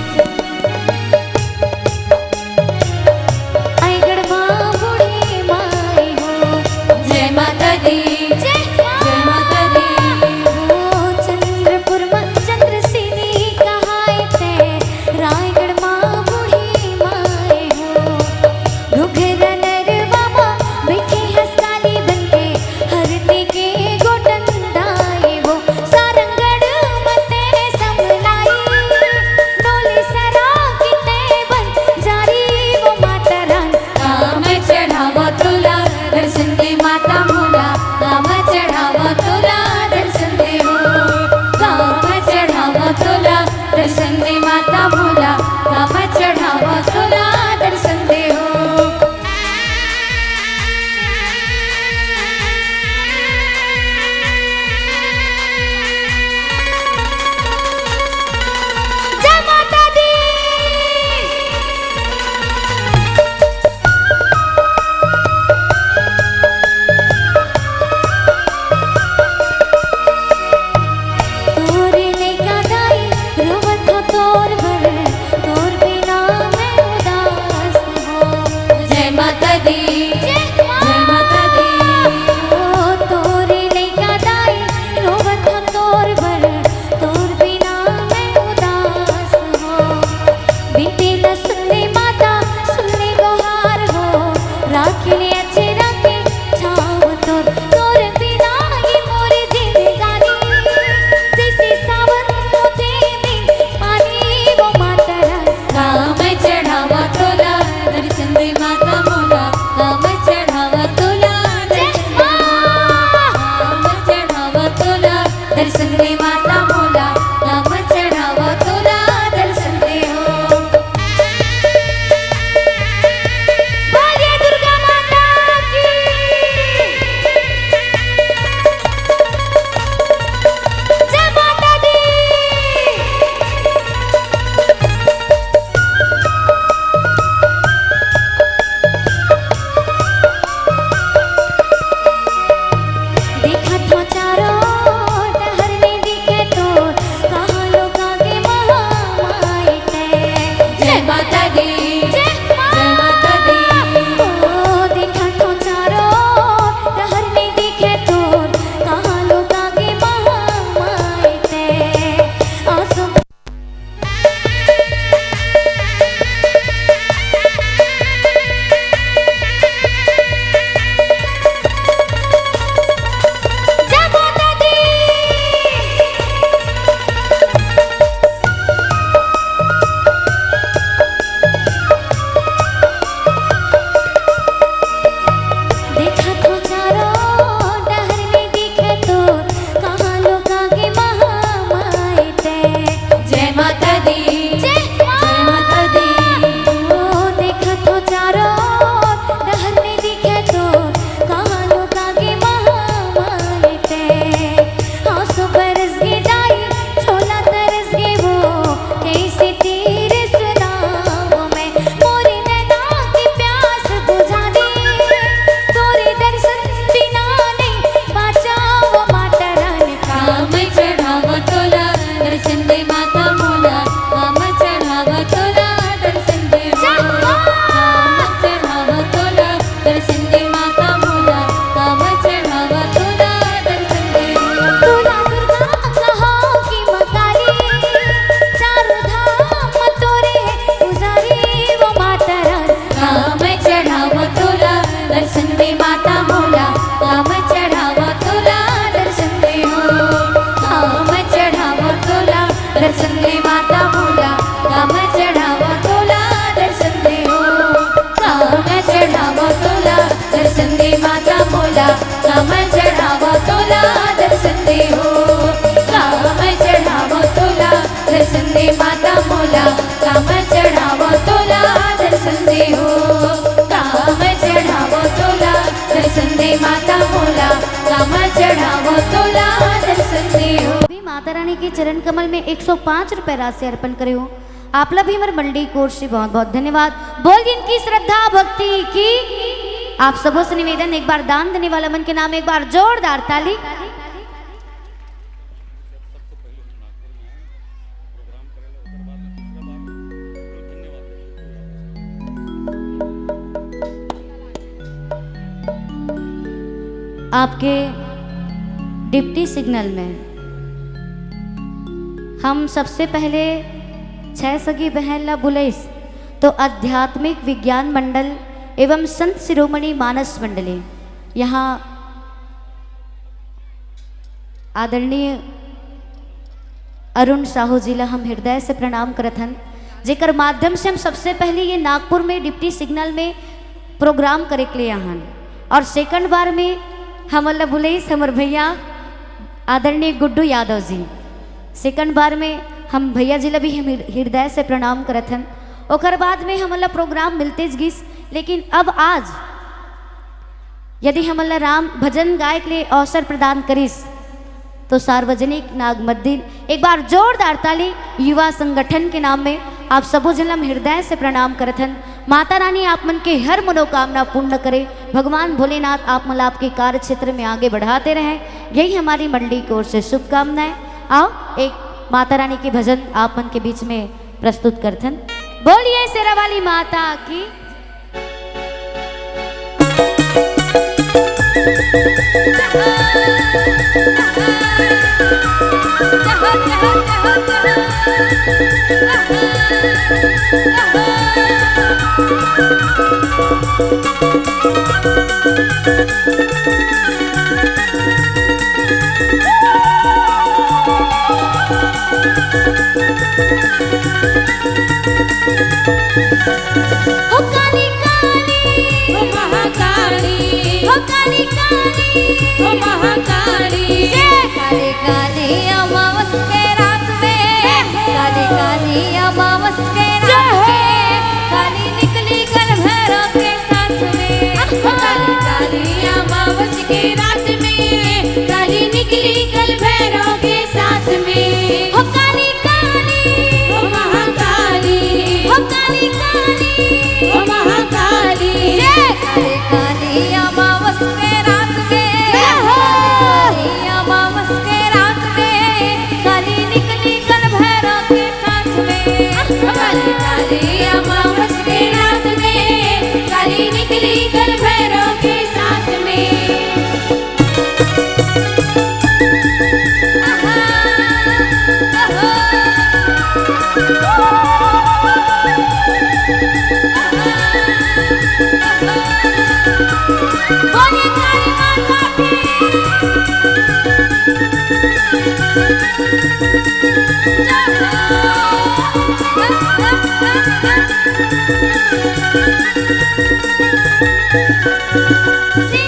रानी के चरण कमल में एक सौ पाँच रुपए राशि अर्पण करे हो, आप ला भी हमर मंडली की ओर से बहुत बहुत धन्यवाद। बोल जिनकी श्रद्धा भक्ति की। आप सबों से निवेदन, एक बार दान देने वाला मन के नाम एक बार जोरदार ताली। आपके डिप्टी सिग्नल में हम सबसे पहले छै सगी बहन ला बुलइस तो आध्यात्मिक विज्ञान मंडल एवं संत शिरोमणि मानस मंडली, यहाँ आदरणीय अरुण साहू जी ला हम हृदय से प्रणाम करत हन, जेकर माध्यम से हम सबसे पहले ये नागपुर में डिप्टी सिग्नल में प्रोग्राम करे के लिए आहन। और सेकंड बार में हमन ला बुलइस हमर भैया आदरणीय गुड्डू यादव जी। सेकंड बार में हम भैया जी ला भी हम हृ-, हृदय से प्रणाम करत हन। ओकर बाद में हमन ला प्रोग्राम मिलतेच गिस, लेकिन अब आज यदि हमन ला राम भजन गाए के लिए अवसर प्रदान करिस, तो सार्वजनिक नागमद्दिन एक बार जोरदार ताली युवा संगठन के नाम में आप सबो झन ला हम हृदय से प्रणाम करत हन। माता रानी आप मन के हर मनोकामना पूर्ण करे, भगवान भोलेनाथ आप मन ला आपके कार्य क्षेत्र में आगे बढ़ाते रहें, यही हमारी मंडली की ओर से शुभकामनाएं। आओ, एक माता रानी के भजन आप मन के बीच में प्रस्तुत करथन। बोलिए शेरा वाली माता की। हो काली काली, हो महाकाली, हो काली काली, हो महाकाली। जय काली काली अमावस के रात में, काली काली अमावस के रात में, काली निकली कल भैरव के साथ में। हो काली काली अमावस के रात में, काली निकली कल भैरव के साथ में। हो काली काली, हो महाकाली, हो काली काली, हो महाकाली। जय काली काली अमावस के रात में, जय हो। काली काली अमावस के रात में, काली निकली कल भैरव के साथ में। काली काली अमावस के रात में, काली निकली कल भैरव के साथ में।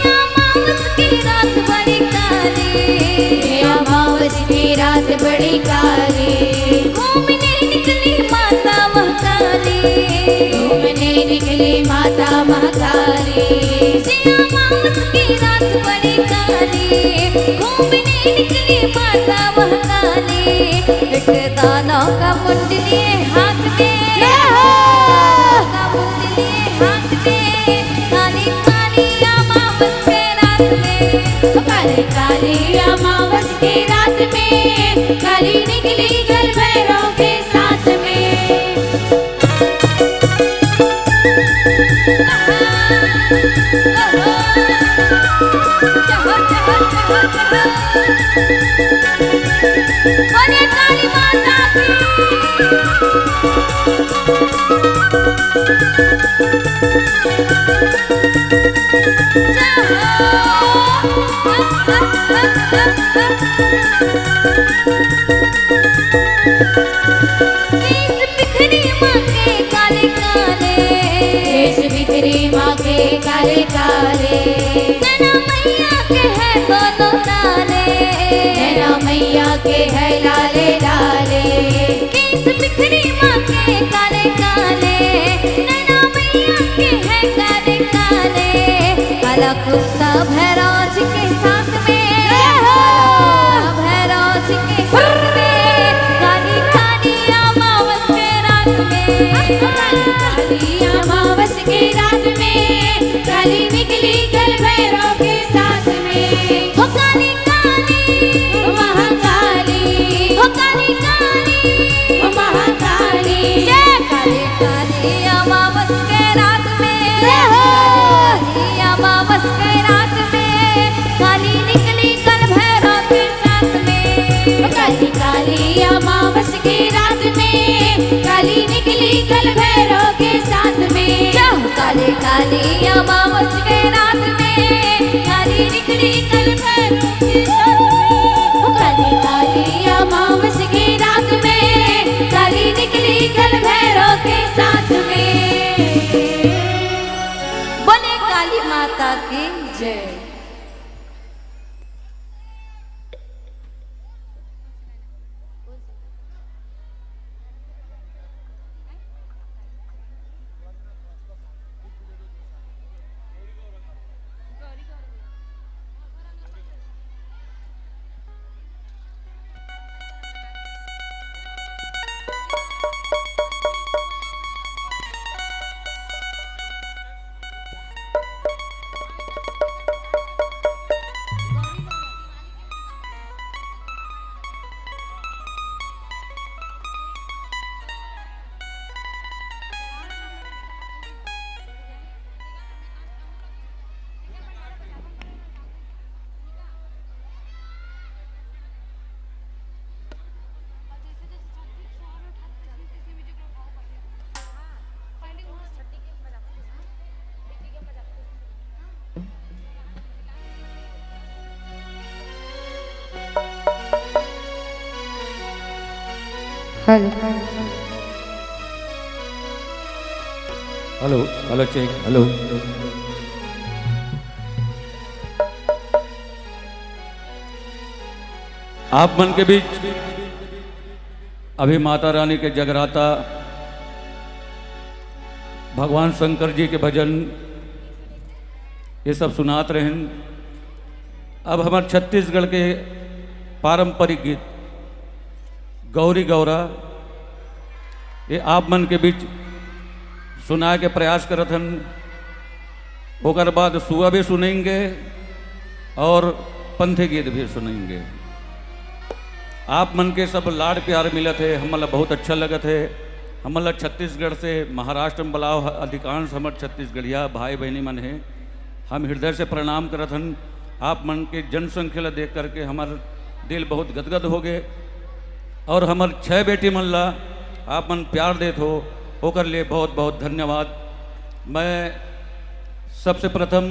अमावस की रात बड़ी काली, अमावस की रात बड़ी काली, घूमने निकली माता महाकाली, घूमने निकली माता महाकाली। अमावस की रात बड़ी काली, घूमने निकली माता महाकाली। एक दानों का मुंडली हाथ में, जय हो। दानों का मुंडली हाथ में, काली काली अमावस के रात में, काली काली अमावस के रात में, काली निकली कल भैरव के साथ में। बोले काली माता की। केस बिखरी माँ के काले काले, केस बिखरी माँ के काले काले, नैना मैया के है दोनों लाले, नैना मैया के है लाले लाले। केस बिखरी माँ के काले काले, नैना मैया के है काले काले। काला कुत्ता भैरव जी के साथ में, जय हो। भैरव जी के साथ में। काली काली अमावस के रात में काली निकली कल भैरव के साथ में। हो काली काली, ओ महाकाली, हो काली काली, ओ महाकाली। जय काली काली अमावस के रात में, जय हो। काली अमावस के रात में काली निकली कल भैरव के साथ में। काली काली अमावस के रात में काली निकली कल भैरव के साथ में। जाओ काली काली अमावस के रात में काली निकली कल भैरव के साथ में। ओ काली काली अमावस के रात में काली निकली कल भैरव के साथ में। बोले काली माता की जय। Hello. Hello, hello, check, hello. आप मन के बीच अभी माता रानी के जगराता, भगवान शंकर जी के भजन, ये सब सुनात रहेन। अब हमर छत्तीसगढ़ के पारंपरिक गीत गौरी गौरा, ये आप मन के बीच सुनाए के प्रयास करत हन। ओकर बाद सुआ भी सुनेंगे और पंथी गीत भी सुनेंगे। आप मन के सब लाड़ प्यार मिलत हे, हमन ला बहुत अच्छा लगत हे। हमन ला छत्तीसगढ़ से महाराष्ट्र में बुलाव, अधिकांश हमर छत्तीसगढ़िया भाई बहिनी मन हे। हम हृदय से प्रणाम करत हन। आप मन के जनसंख्या ला देख करके हमर दिल बहुत गदगद हो गे। और हमर छह बेटी मन ला आप मन प्यार देत हो, ओकर लिए बहुत बहुत धन्यवाद। मैं सबसे प्रथम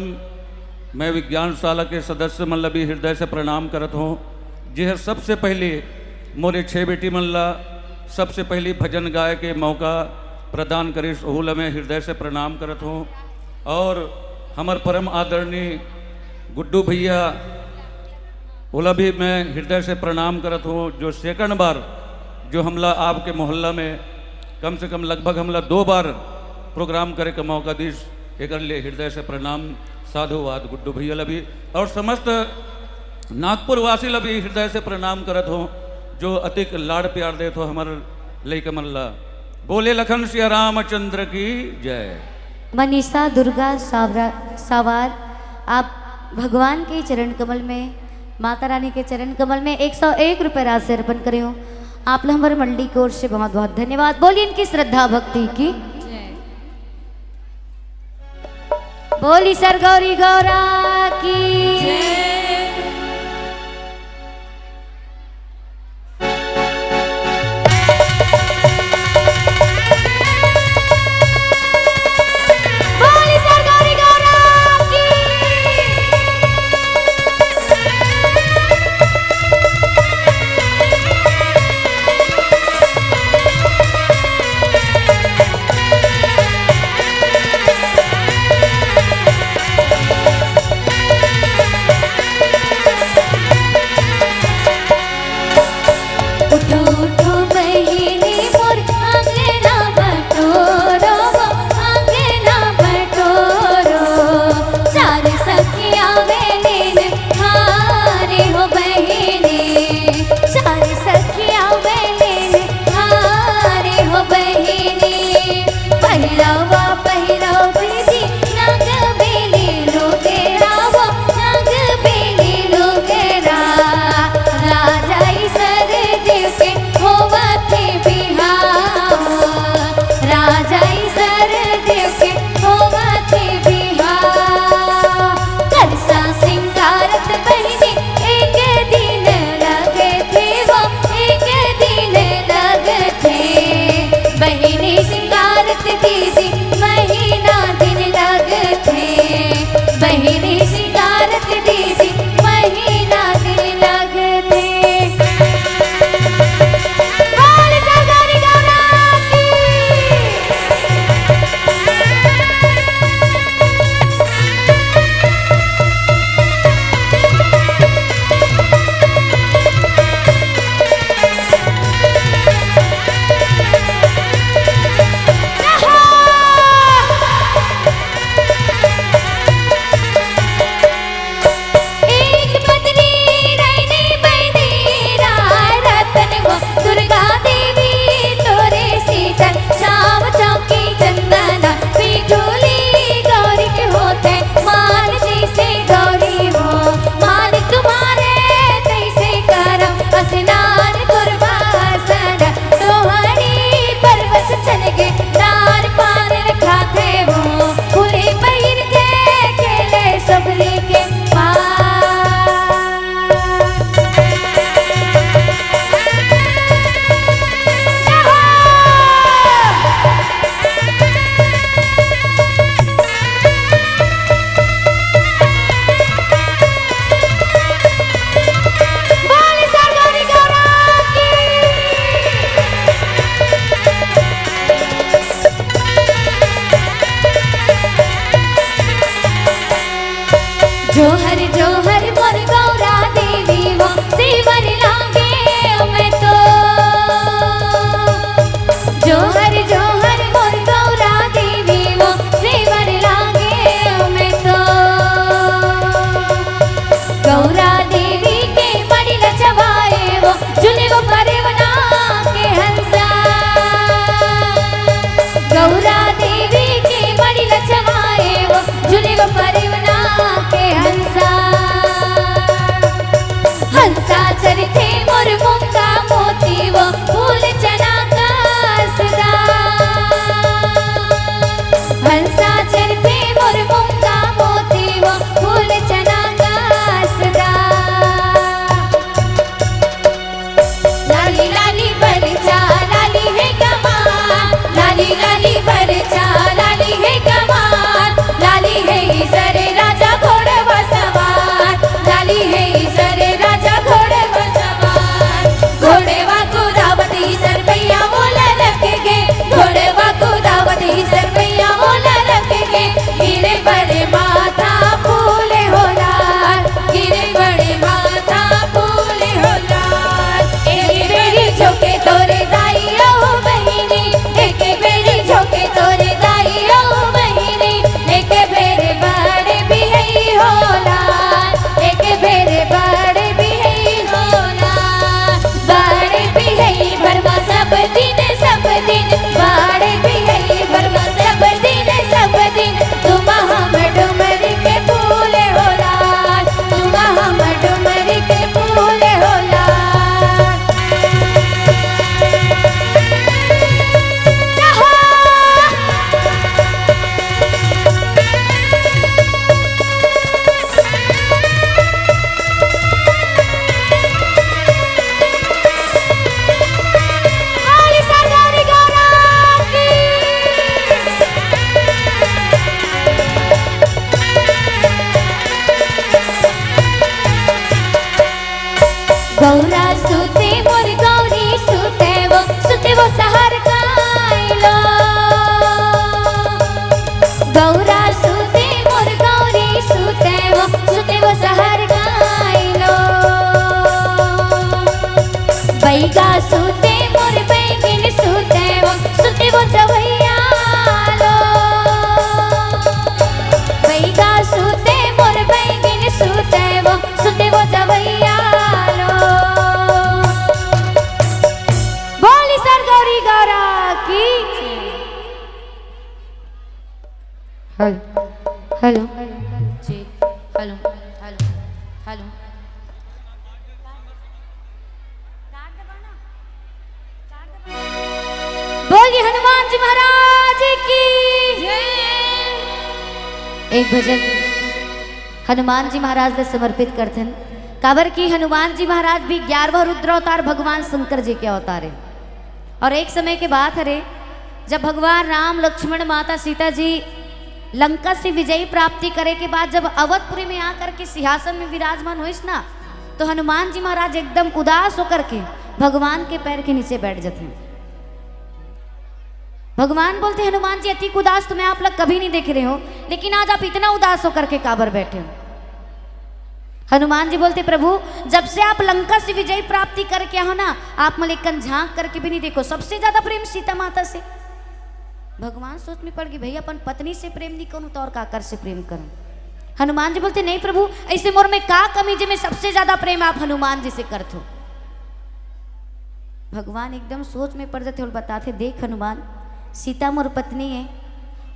मैं विज्ञान शाला के सदस्य मन ला भी हृदय से प्रणाम करत हों, जे हर सबसे पहली मोरे छह बेटी मन ला सबसे पहली भजन गाए के मौका प्रदान करिस, ओहू ला मैं हृदय से प्रणाम करत हों। और हमर परम आदरणीय गुड्डू भैया, ओला भी मैं हृदय से प्रणाम करत हों, जो सेकंड बार जो हमला आपके मोहल्ला में कम से कम लगभग हमला दो बार प्रोग्राम करे का मौका दिस, एकर लिए हृदय से प्रणाम, साधुवाद गुड्डू भैया ला भी और समस्त नागपुर वासी ला भी हृदय से प्रणाम करत हों, जो अतिक लाड़ प्यार देत हो हमर लइका मन ला। बोले लखन सिया रामचंद्र की जय। मनीषा दुर्गा सावरा, सावार, आप भगवान के चरण कमल में, माता रानी के चरण कमल में एक सौ एक रुपये राशि अर्पण करे हो। आप ला हमर मंडली की ओर से बहुत बहुत धन्यवाद। बोलिए इनकी श्रद्धा भक्ति की। बोली सरगौरी गौरा की। बोली सरगौरी गौरा की। दुनिया परिवना के हंसा, हंसा चरिथे मोर मुक्ता मोती वो फूल चना कासदा। हंसा चरिथे मोर मुक्ता मोती वो फूल चना कासदा। लाली लाली बरचा लाली हे कमाल, लाली लाली बरचा लाली हे कमाल, लाली हे सरे राजा घोड़वा सवार, लाली हे सरे राजा घोड़वा सवार। घोड़वा कुदावत ईसर भैया मोला रख गे, घोड़वा कुदावत ईसर भैया मोला रख गे। गिरे बड़े माथा फूले हो लाल, गिरे बड़े माथा फूले हो लाल। एक बेरी झोंके तोरे दाई ओ बहिनी, एक बेरी झोंके तोरे दाई ओ बहिनी। एक बेर बड़े बिहई हो लाल, एक बेर बड़े बिहई हो लाल। बड़े बिहई भरमा सब दिन, सब दिन, बड़े बिहई भरमा सब दिन, सब दिन। तुमा हम डुमरी के फूल हो लाल, तुमा हम डुमरी के फूल हो लाल। गौरा सुते मोर गौरी सुते वो, सुते वो सहर काइलो। गौरा सुते मोर गौरी सुते वो, सुते वो सहर काइलो। बैगा सुते मोर बैगिन सुते वो, सुते वो जवैया लो। बैगा सुते मोर बैगिन सुते वो, सुते वो जवैया लो। बोली सर गौरी गौरा की। Hello, hello. Check, hello, hello, hello. बोलिए हनुमान जी महाराज की। एक भजन हनुमान जी महाराज ला समर्पित करथन, काबर कि हनुमान जी महाराज भी ग्यारहवाँ रुद्र अवतार भगवान शंकर जी के अवतार हे। और एक समय के बात हरे, जब भगवान राम, लक्ष्मण, माता सीता जी लंका से विजय प्राप्ति करे के बाद जब अवधपुरी में आकर के सिंहासन में विराजमान होइस ना, तो हनुमान जी महाराज एकदम उदास होकर के भगवान के पैर के नीचे बैठ जाते हैं। भगवान बोलते, "हनुमान जी, अतिक उदास तो मैं आप लोग कभी नहीं देखे रहे हो, लेकिन आज आप इतना उदास होकर के काबर बैठे हो?" हनुमान जी बोलते, "प्रभु, जब से आप लंका से विजय प्राप्ति करके आओ ना, आप मोला एक कन झांक करके भी नहीं देखो। सबसे ज्यादा प्रेम सीता माता से।" भगवान सोच में पड़ गए, "भैया, अपन पत्नी से प्रेम नहीं करूं तो और काकर से प्रेम करूं?" हनुमान जी बोलते, "नहीं प्रभु, ऐसे मोर में का कमी जे मैं सबसे ज्यादा प्रेम आप हनुमान जी से करत हो?" भगवान एकदम सोच में पड़ जाते और बताते, "देख हनुमान, सीता मोर पत्नी है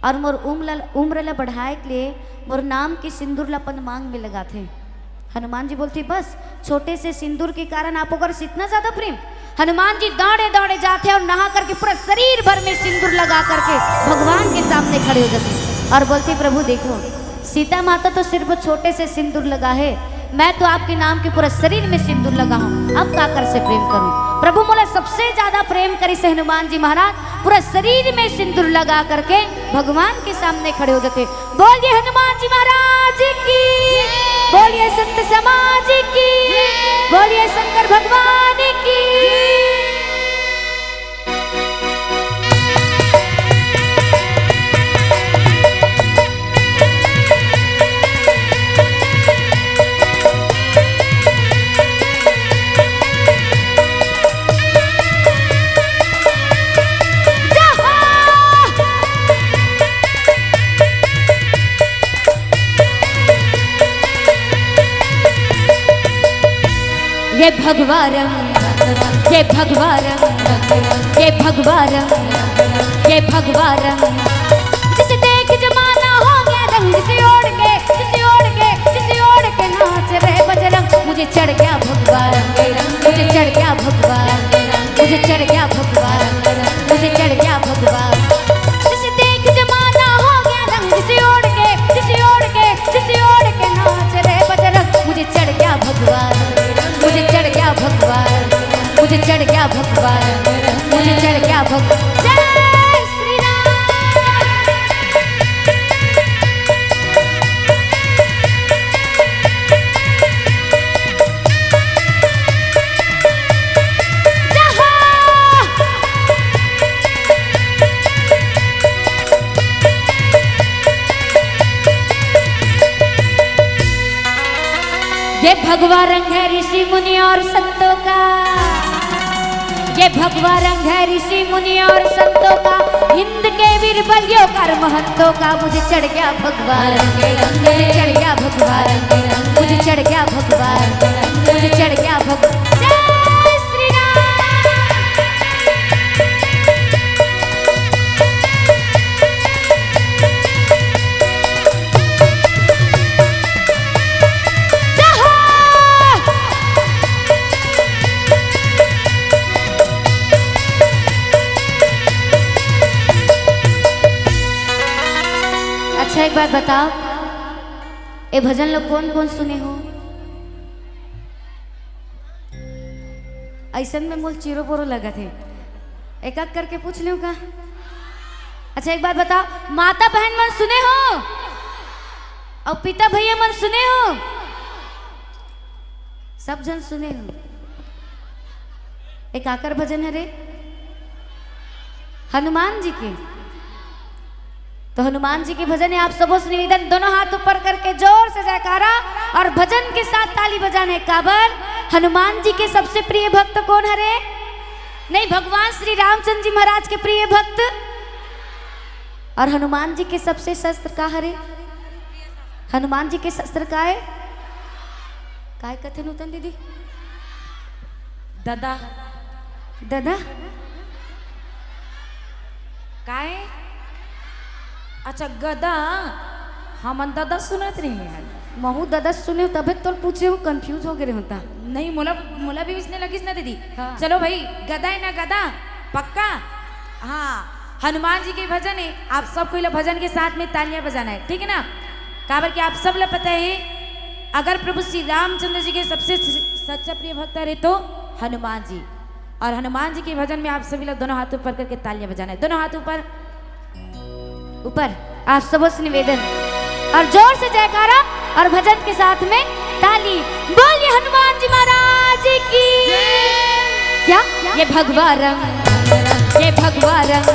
और मोर उम्र ल-, उम्र ला बढ़ाए के लिए मोर नाम के सिंदूर ला अपन मांग में लगाथे।" हनुमान जी बोलते, "बस छोटे से सिंदूर के कारण आप ओकर से इतना ज्यादा प्रेम?" हनुमान जी दौड़े दौड़े जाते और नहा करके पूरा शरीर भर में सिंदूर लगा करके भगवान के सामने खड़े हो जाते और बोलते, "प्रभु देखो, सीता माता तो सिर्फ छोटे से सिंदूर लगा है, मैं तो आपके नाम के पूरा शरीर में सिंदूर लगा हूँ, अब काकर से प्रेम करूँ?" प्रभु मोला सबसे ज्यादा प्रेम करिस हे हनुमान जी महाराज, पूरा शरीर में सिंदूर लगा करके भगवान के सामने खड़े हो जाते। बोलिए हनुमान जी महाराज की, बोलिए संत समाज की, बोलिए शंकर भगवान की। ये भगवा रंग, ये भगवा रंग, ये भगवा रंग, ये भगवा रंग। जिसे देख जमाना हो गया दंग, जिसे ओ चढ़ गया भगवान, मुझे चढ़ गया भगवान, मुझे चढ़ गया भगवान, मुझे चढ़ गया भगवान। जय श्री राम। ये भगवा रंग है ऋषि मुनि और संतों का, ये भगवा रंग है ऋषि मुनि और संतों का, हिंद के वीर बलियों का और महंतों का। मुझे चढ़ गया भगवा रंग, मुझे चढ़ गया भगवा रंग, मुझे चढ़ गया भगवा रंग, मुझे चढ़ गया भगवा। जय श्री राम। अच्छा, एक बात बताओ, ए भजन ला कोन कोन सुने हो? अइसन में मोला चिरो बोरो लगत हे, एक एक करके पूछ लेहूं का? अच्छा, एक बात बताओ, माता बहन मन सुने हो अउ पिता भैया मन सुने हो? सब झन सुने हो। ए काकर भजन हरे? हनुमान जी के। तो हनुमान जी के भजन हे। आप सबों से निवेदन, दोनों हाथ ऊपर करके जोर से जयकारा और भजन के साथ ताली बजाने। काबर? हनुमान जी के सबसे प्रिय भक्त कोन हरे? नहीं, भगवान श्री रामचंद्र जी महाराज के प्रिय भक्त। और हनुमान जी के सबसे शस्त्र का हरे? हनुमान जी के शस्त्र का हे? काय कथे नूतन दीदी? ददा। ददा? काय? अच्छा, गदा। हमन ददा सुनत रहे हन। महू ददा सुने हूं, तभे तोल पूछे हूं, confuse हो गे रहे हों ता। नहीं, मोला, मोला भी वइसने लगिस ना दीदी। हाँ। चलो भाई, गदा हे ना गदा? पक्का? हाँ, हनुमान जी के भजन हे, आप सब कोई ला भजन के साथ में तालियां बजाना हे, ठीक हे ना? काबर कि आप सब ला पता हे, अगर प्रभु श्री रामचंद्र जी के सबसे स-, सच्चा प्रिय भक्त हरे तो हनुमान जी। और हनुमान जी के भजन में आप सभी ला दोनों हाथ ऊपर करके तालियां बजाना हे, दोनों हाथ ऊपर, ऊपर। आप सबों से निवेदन, और जोर से जयकारा और भजन के साथ में ताली। बोलिए हनुमान जी महाराज की। क्या? ये भगवा रंग, ये भगवा रंग,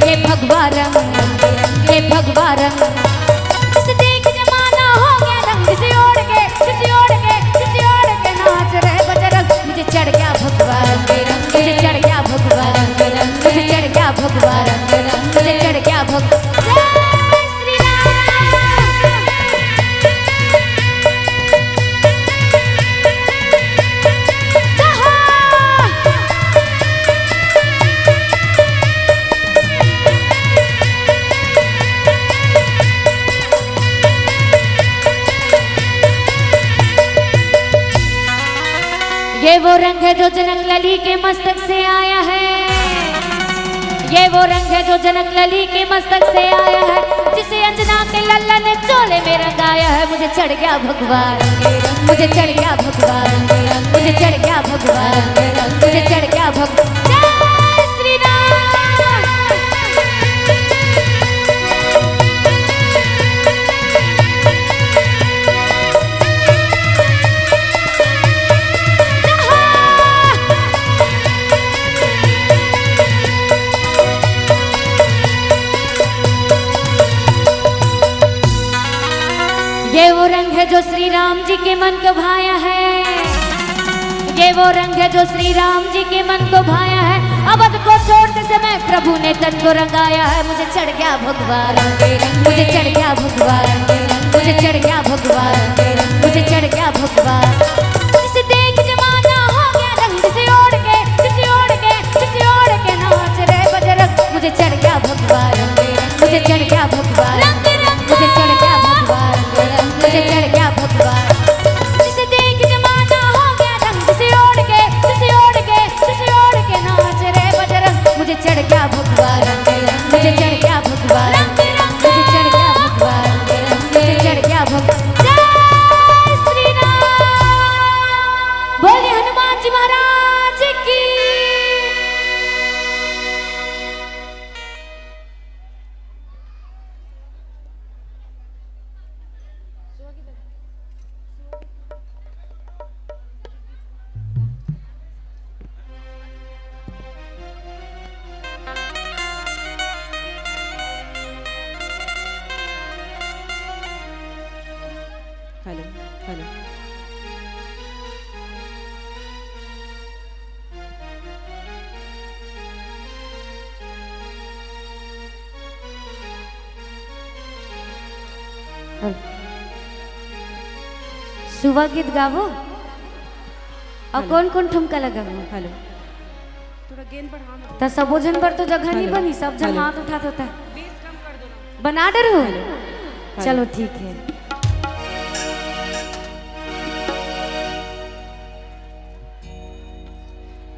ये भगवा रंग, ये भगवा रंग। जिसे देख जमाना हो गया दंग, जिसे ओढ़ के, जिसे ओढ़ के, जिसे ओढ़ के नाच रहे बजरंग। मुझे चढ़ गया भगवा रंग, मुझे चढ़ गया भगवा रंग, मुझे चढ़ गया भगवा रंग, मुझे चढ़ गया भगवा। जय श्री राम। ये वो रंग है जो जनक लली के मस्तक से आया है। ये वो रंग है जो जनक लली के मस्तक से आया है, जिसे अंजना के लल्ला ने चोले में रंगाया है। मुझे चढ़ गया भगवा रंग, मुझे चढ़ गया भगवा रंग, मुझे चढ़ गया भगवा रंग, मुझे चढ़ गया भगवा। जय श्री राम। ये वो रंग है जो श्री राम जी के मन को भाया है। ये वो रंग है जो श्री राम जी के मन को भाया है। अवध को छोड़ते समय प्रभु ने तन को रंगाया है। मुझे चढ़ गया भगवा रंग, मुझे चढ़ गया भगवा रंग, मुझे चढ़ गया भगवा रंग, मुझे चढ़ गया भगवा। जिसे देख जमाना हो गया दंग, जिसे ओढ़ के, जिसे ओढ़ के, जिसे ओढ़ के नाच रे बजरंग। मुझे चढ़ गया भगवा रंग, मुझे चढ़ गया भगवा रंग, मुझे चढ़ गया भगवा रंग, मुझे चढ़ गया भगवा। जिसे देख जमाना हो गया दंग, जिसे ओढ़ के, जिसे ओढ़ के, जिसे ओढ़ के नाच रे बजरंग। मुझे चढ़ गया भगवा रंग, मुझे चढ़ गया भगवा रंग, मुझे चढ़ गया भगवा। Hello, hello. हेलो। सुबह गीत गाबो? अउ हेलो। कोन कोन ठुमका लगाबो? हेलो। थोड़ा गेंद बढ़ा ना। त सबो झन बर तो जगह नहीं हेलो। बनी, सब झन हेलो। हाथ उठात होता। बेस कम कर दो ना। बना डरहू? हेलो। हेलो। चलो ठीक है।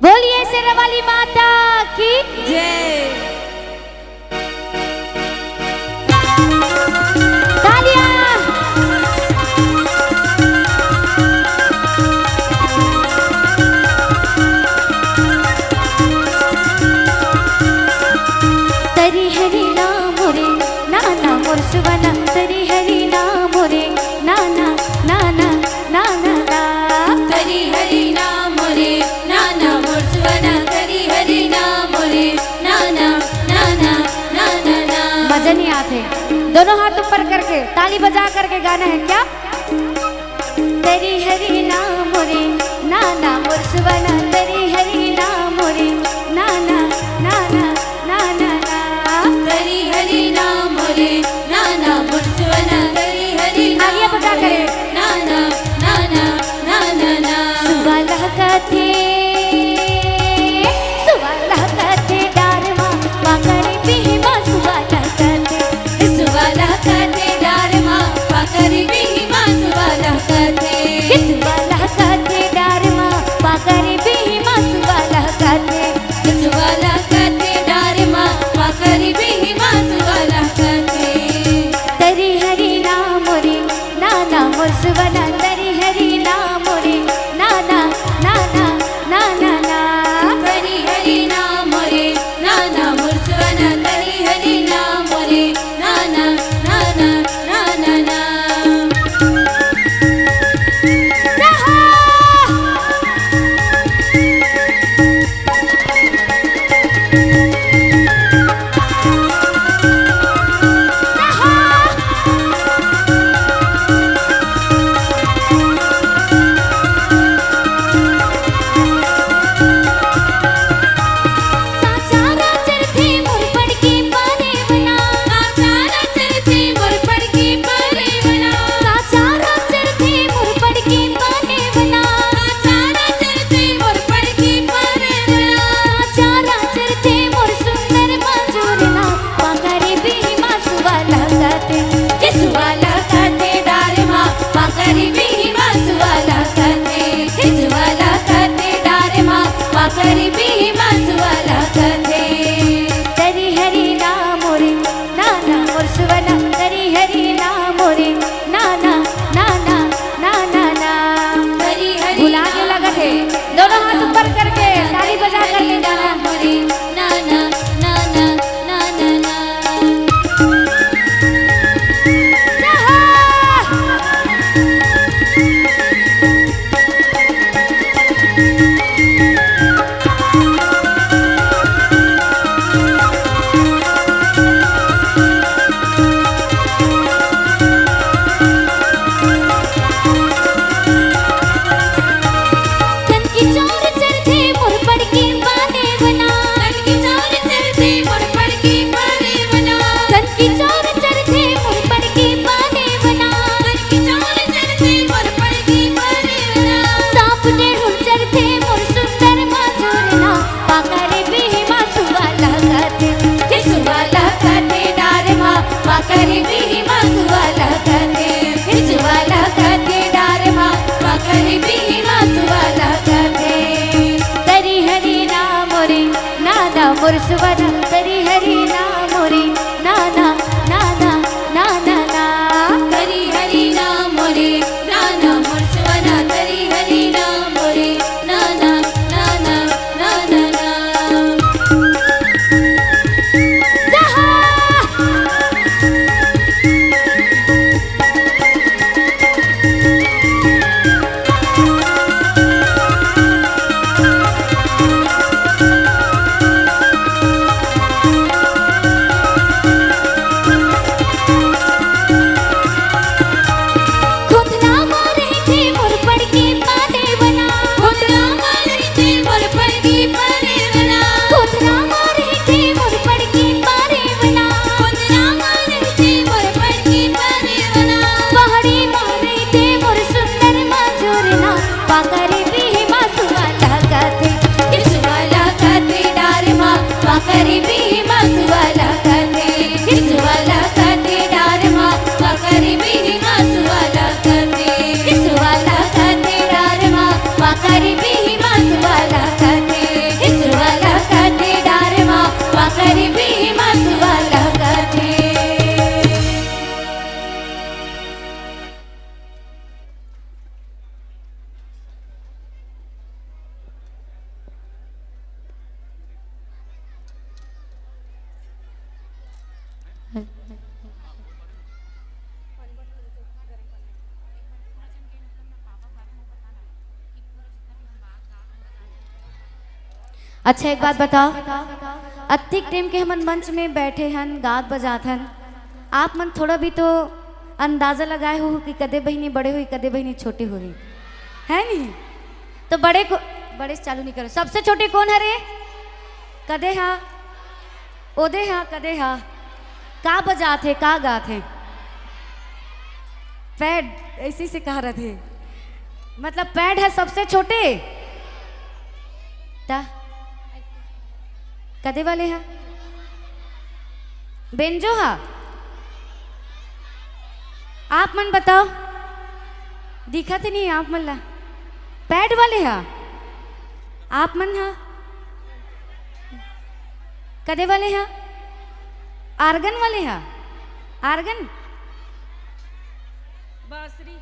बोलिए शेरा वाली माता की जय। तालियां। तरी हरी ना मोरे नाना मोर सुबना, तरी हरी ना मोरे नाना, नाना, नाना, ना। तरी हरी ना मोरे नाना मोर सुबना, तरी हरी ना मोरे नाना, नाना, नाना, ना। मजा नहीं आते। दोनों हाथ ऊपर करके, ताली बजा करके गाना है क्या? तरी हरी ना मोरे नाना मोर सुबना, तरी हरी ना मोरे नाना, नाना, नाना, ना। तरी हरी ना मोरे नाना मोर सुबना, तरी हरी ना आलिया बजा करे। मोरे नाना, नाना, नाना, ना। सुबह लहकाथे, सुबह लहकाथे डार मा, पाकरी बिही मा सुबह लहकाथे। सुबह लहकाथे डार मा, पाकरी बिही मा सुबह लहकाथे। सुबह लहकाथे डार मा, पाकरी बिही मा सुबह लहकाथे। सुबह लहकाथे डार मा, पाकरी बिही मा सुबह लहकाथे। तरी हरी ना मोरे नाना मोर सुबना, तरी हरी ना मोरे नाना, नाना, नाना, ना। तरी हरी ना मोरे नाना मोर सुबना, तरी हरी ना मोरे नाना, नाना, नाना, ना। जय हो। पाकरी बिही मा सुबह लहकाथे, के सुबह लहकाथे डार मा, पाकरी बिही मा सुबह लहकाथे, के सुबह लहकाथे डार मा, पाकरी बिही मा सुबह लहकाथे। तरी हरी ना मोरे नाना मोर सुबना, तरी हरी ना मोरे नाना, नाना, नाना, ना। तरी हरी भुला के ना लगत हे। मोरे दोनों हाथ ऊपर करके, ताली बजा करके गाना। मोरे नाना, नाना, नाना, ना। जय हो। पाकरी बिही मा सुबह लहकाथे, के सुबह लहकाथे डार मा, पाकरी बिही मा सुबह लहकाथे, के सुबह लहकाथे डार मा, पाकरी बिही मा सुबह लहकाथे। तरी हरी ना मोरे नाना मोर सुबना, तरी हरी ना मोरे नाना, नाना, नाना, ना। तरी हरी ना मोरे नाना मोर सुबना, तरी हरी ना मोरे नाना, नाना, नाना, ना। जय हो। अच्छा, एक बात बताओ, अतिक टेम के हमन मंच में बैठे हन, गात बजात हन, आप मन थोड़ा भी तो अंदाजा लगाए हो कि कदे बहिनी बड़े होही, कदे बहिनी छोटे होही, है नहीं? तो बड़े को, बड़े से चालू नहीं करो। सबसे छोटे कोन हरे? कदे हा? ओदे हा? कदे हा? का बजात हे, का गात हे? पैड ऐसी से कहा रहे थे, मतलब पैड है सबसे छोटे। ता कदे वाले हा? बेंजो हा? आप मन बताओ, दिखत नहीं आप मन ला। पैड वाले हा? आप मन हा? कदे वाले हा? आर्गन वाले हा? आर्गन? बांसुरी।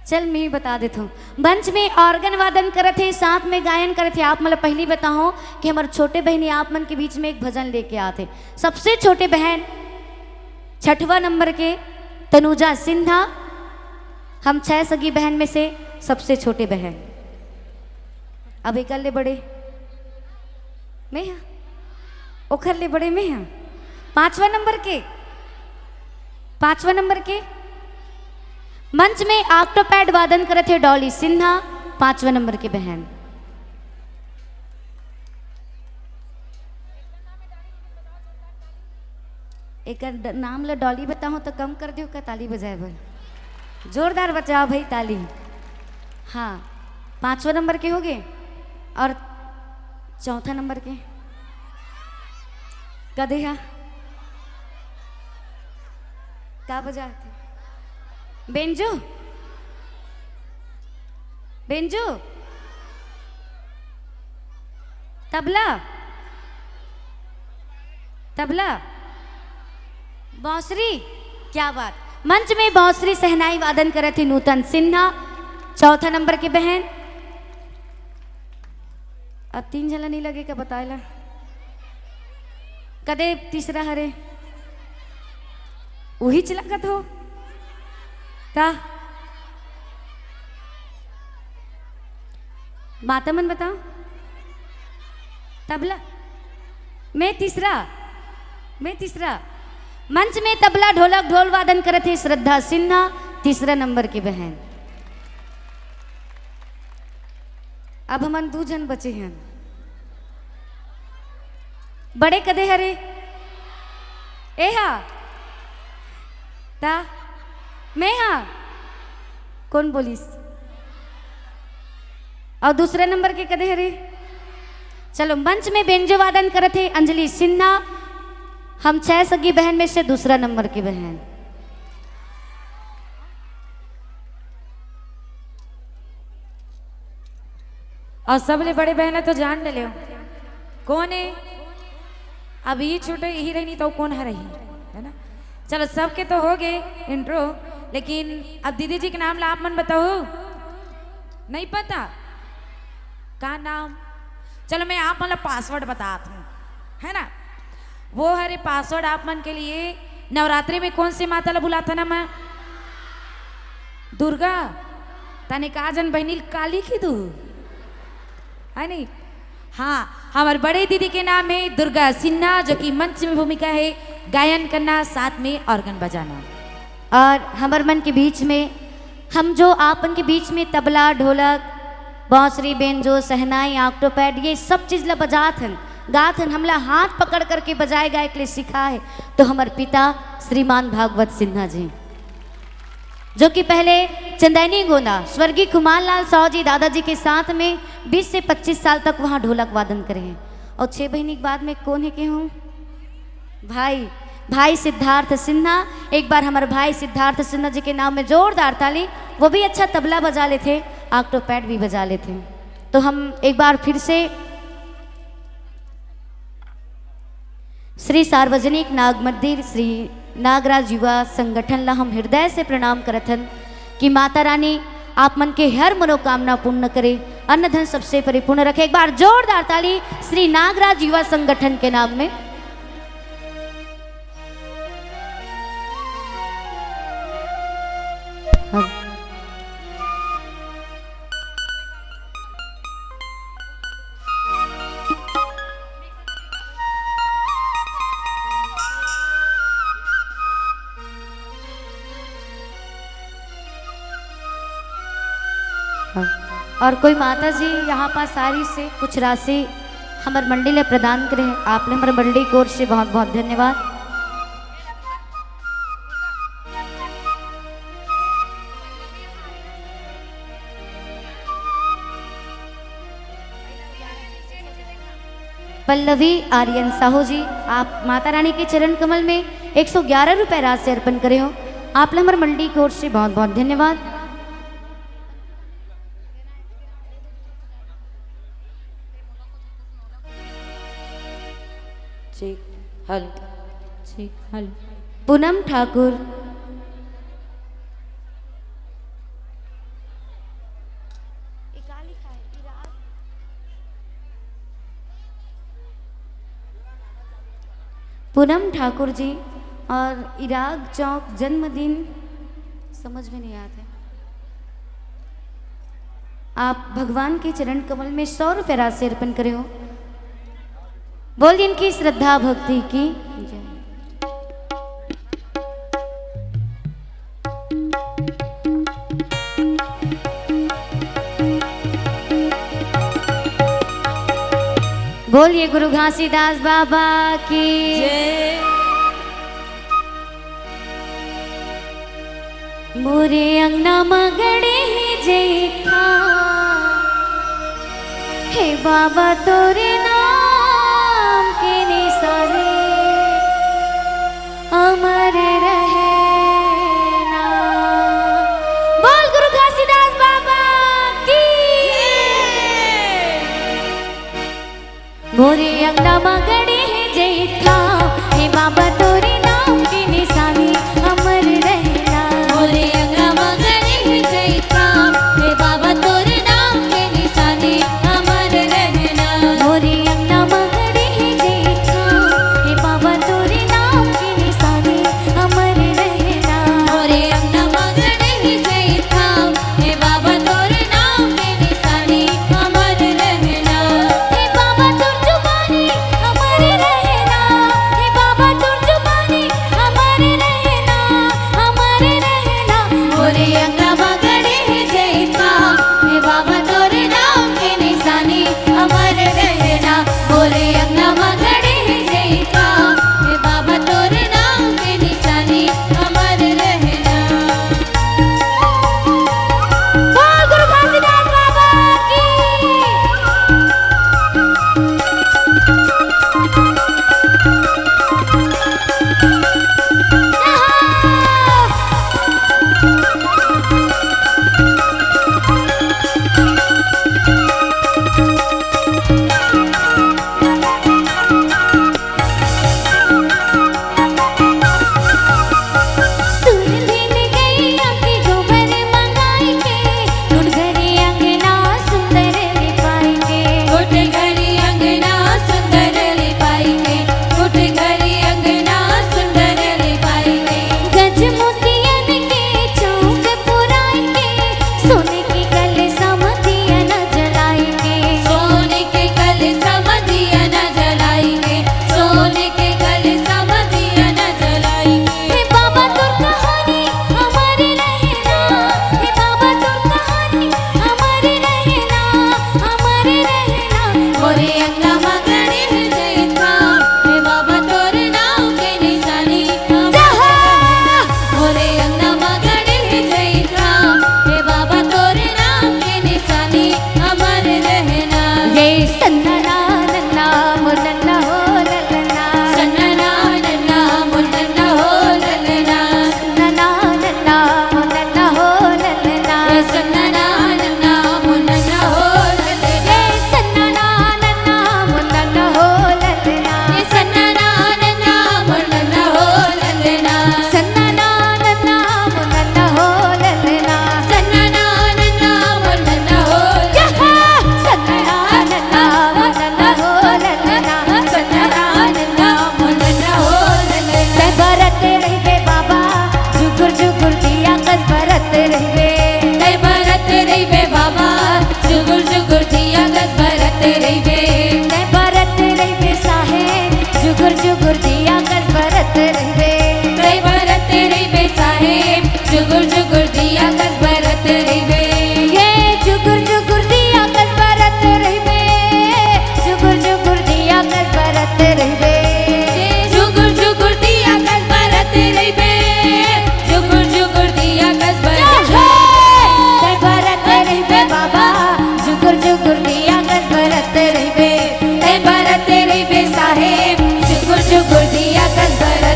चल, मैं बता देत हूँ। मंच में ऑर्गन वादन करत हे, साथ में गायन करत हे। आप मन ला पहली बताओ कि हमर छोटे बहिनी आप मन के बीच में एक भजन लेके आत हे। सबसे छोटे बहन, छठवा नंबर के तनुजा सिन्हा, हम छह सगी बहन में से सबसे छोटे बहन। अब एकर ले बड़े मैं हा, ओखर ले बड़े मैं हा। पांचवा नंबर के, पांचवा नंबर के मंच में ऑक्टोपैड वादन करत हे डॉली सिन्हा, पांचवा नंबर के बहन। एकर ड-, नाम ल डॉली बताहूं त कम कर दियो का ताली बजाए बर? जोरदार बजाओ भाई ताली। हाँ, पांचवा नंबर के हो गए और चौथा नंबर के कदे हा? का बजाथे? बेंजो, बेंजो, तबला, तबला, बांसुरी। क्या बात। मंच में बांसुरी शहनाई वादन करत हे नूतन सिन्हा, चौथा नंबर के बहन। अब तीन झला नहीं लगे का बताए ला? कदे तीसरा हरे? उही च लगत हो का? माता मन बताओ। तबला। मैं तीसरा, मैं तीसरा। मंच में तबला, ढोलक, ढोल वादन करत हे श्रद्धा सिन्हा, तीसरा नंबर के बहन। अब हमन दू झन बचे हन। बड़े कदे हरे? ए हा? ता? मैं हा? कोन बोलिस? और दूसरे नंबर के कदे हरे? चलो, मंच में बेंजो वादन करत हे अंजलि सिन्हा, हम छह सगी बहन में से दूसरा नंबर की बहन। और सबले बड़े बहन है तो जान डले हो। कोन हे? अब ये छोटे यही रहनी तो कोन हरही, है ना? चलो, सबके तो हो गए इंट्रो, लेकिन अब दीदी जी के नाम ला आप मन बताओ। नहीं पता का नाम? चलो, मैं आप मन ला पासवर्ड बतात हूँ, है ना? वो हरे पासवर्ड आप मन के लिए। नवरात्रि में कौन सी माता ला बुलाता ना मैं? दुर्गा। तने का जन बहनी काली की दू, है नहीं? हाँ, हमारे बड़े दीदी के नाम है दुर्गा सिन्हा, जो कि मंच में भूमिका है गायन करना, साथ में ऑर्गन बजाना। और हमर मन के बीच में, हम जो आपन के बीच में तबला, ढोलक, बांसुरी, बेंजो, शहनाई, ऑक्टोपैड, ये सब चीज ला बजात हन, गात हन, हमला हाथ पकड़ करके बजाए गाए के लिए सिखाए, तो हमर पिता श्रीमान भागवत सिन्हा जी, जो कि पहले चंदैनी गोंदा स्वर्गीय खुमान लाल साव जी दादाजी के साथ में बीस से पच्चीस साल तक वहाँ ढोलक वादन करे हैं। और छह महीने के बाद में कौन है के हूँ? भाई, भाई सिद्धार्थ सिन्हा। एक बार हमारे भाई सिद्धार्थ सिन्हा जी के नाम में जोरदार ताली। वो भी अच्छा तबला बजा लेते, ऑक्टोपैड भी बजा लेते। तो हम एक बार फिर से श्री सार्वजनिक नाग मंदिर, श्री नागराज युवा संगठन ला हम हृदय से प्रणाम करत हन कि माता रानी आप मन के हर मनोकामना पूर्ण करे, अन्न धन सबसे परिपूर्ण रखे। एक बार जोरदार ताली श्री नागराज युवा संगठन के नाम में। और कोई माता जी यहाँ पास आ रही से कुछ राशि हमर मंडी ले प्रदान करे, आप ले हमर मंडी की ओर से बहुत बहुत धन्यवाद। पल्लवी आर्यन साहू जी, आप माता रानी के चरण कमल में एक सौ ग्यारह रुपए राशि अर्पण करे हो, आप ले हमर मंडी की ओर से बहुत बहुत धन्यवाद। ठीक, हेलो। ठीक, हेलो। पूनम ठाकुर। पूनम ठाकुर जी और इराग चौक जन्मदिन, समझ में नहीं आते। आप भगवान के चरण कमल में सौ रुपए राशि अर्पण करे हो। बोल इनकी श्रद्धा भक्ति की जय। बोलिए गुरु घासीदास बाबा की। जय। मोरे अंगना म गड़े हे जैतखाम, हे बाबा तोरे नाम के निशानी अमर रहे ना। बोल गुरु घासीदास बाबा की। मोरे अंगना म गड़े हे जैतखाम, हे बाबा तोरे नाम के निशानी अमर रहे ना। मोरे अंगना म गड़े हे जैतखाम, हे बाबा तोरे नाम के निशानी अमर रहे ना। मोरे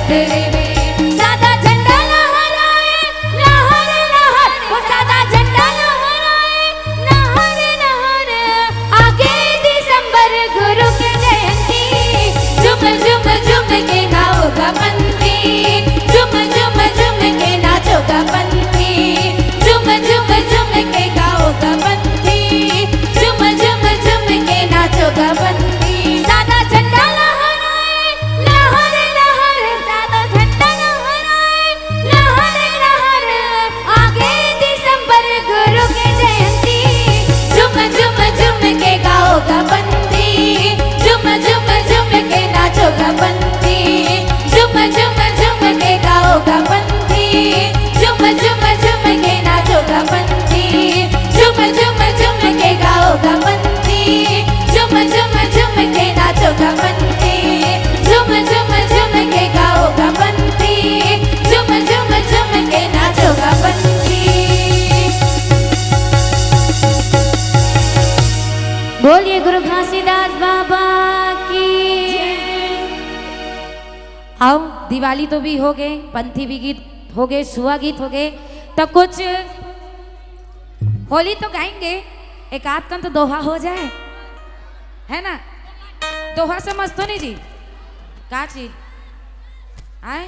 सादा झंडा लहराए, लहर, लहर, वो सादा झंडा लहराए, लहर, लहर। आगे दिसंबर गुरु के जयंती, झुम, झुम, झुम के गाओगा पंथी, झुम, झुम, झुम के नाचोगा पंथी, झुम, झुम, झुम के गाओगा पंथी, झुम, झुम, झुम के नाचोगा पंथी। सादा झंडा लहराए, लहर, लहर, सादा झंडा लहराए, लहर, लहर। आगे दिसंबर गुरु के जयंती, झुम, झुम, झुम के गाओगा पंथी, झुम, झुम, झुम के नाचोगा पंथी, झुम, झुम, झुम के गाओगा पंथी, झुम, झुम, झुम के नाचोगा पंथी, झुम, झुम, झुम के गाओगा पंथी, झुम, झुम, झुम के नाचोगा पंथी, झुम, झुम, झुम के गाओगा पंथी, झुम, झुम, झुम के नाचोगा पंथी। बोलिए गुरु घासीदास बाबा की। आओ, दिवाली तो भी हो गए, पंथी भी गीत हो गए, सुआ गीत हो गए, तो कुछ होली तो गाएंगे, एक आध कन तो दोहा हो जाए, है ना? दोहा समझ तो नहीं जी? का चीज? आए?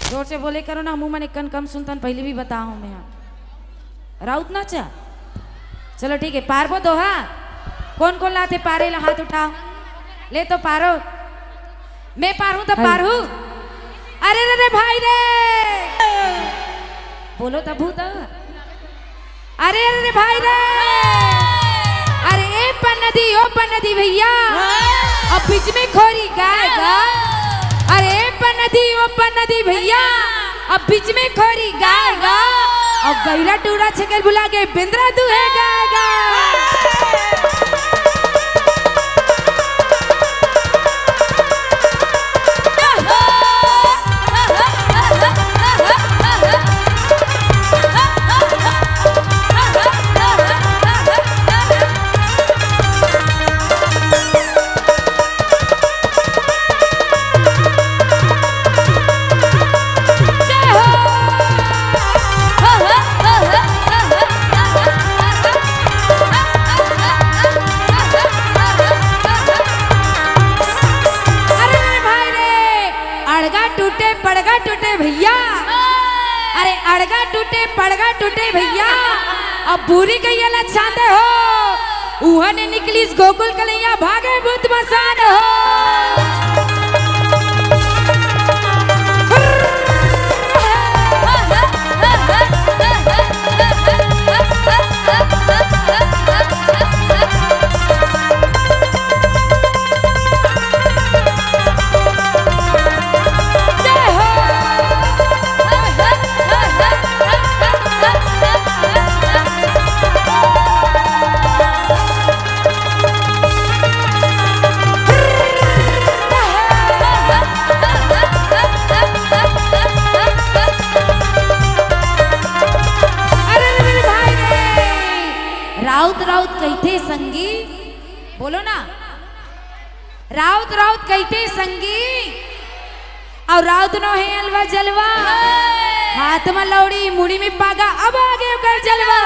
जोर से बोले करो ना, हमू मन एक कन कम सुनतन, पहले भी बताओ मैं। हाँ। राउत नाचा? चलो ठीक है, पारबो दोहा? कौन कौन लाथे पारे ला हाथ उठाओ। ले तो पारो। मैं पारू तो पारू। अरे रे रे भाई रे। बोलो तभू तो। अरे रे रे भाई रे। अरे ए पन्नदी, ओ पन्नदी भैया। अब बीच में खोरी गाएगा। अरे ए पन्नदी, ओ पन्नदी भैया। अब बीच में खोरी गाएगा। अब गैरा टूरा छकेल बुला के बेंदरा दुहे गाएगा। अरे भाई रे, अड़गा टूटे, पड़गा टूटे भैया। अरे अड़गा टूटे, पड़गा टूटे भैया। अब बूरी गैया ला छांदे हो। उहने निकलिस गोकुल कलैया, भागे भूत मसान हो। अरे रे मेरे भाई रे, राउत राउत कहिथे संगी, बोलो ना, राउत राउत कहिथे संगी, अउ राउत नो हे अलवा जलवा, हाथ म लौड़ी, मुड़ी में पागा, अब आगे ओकर जलवा।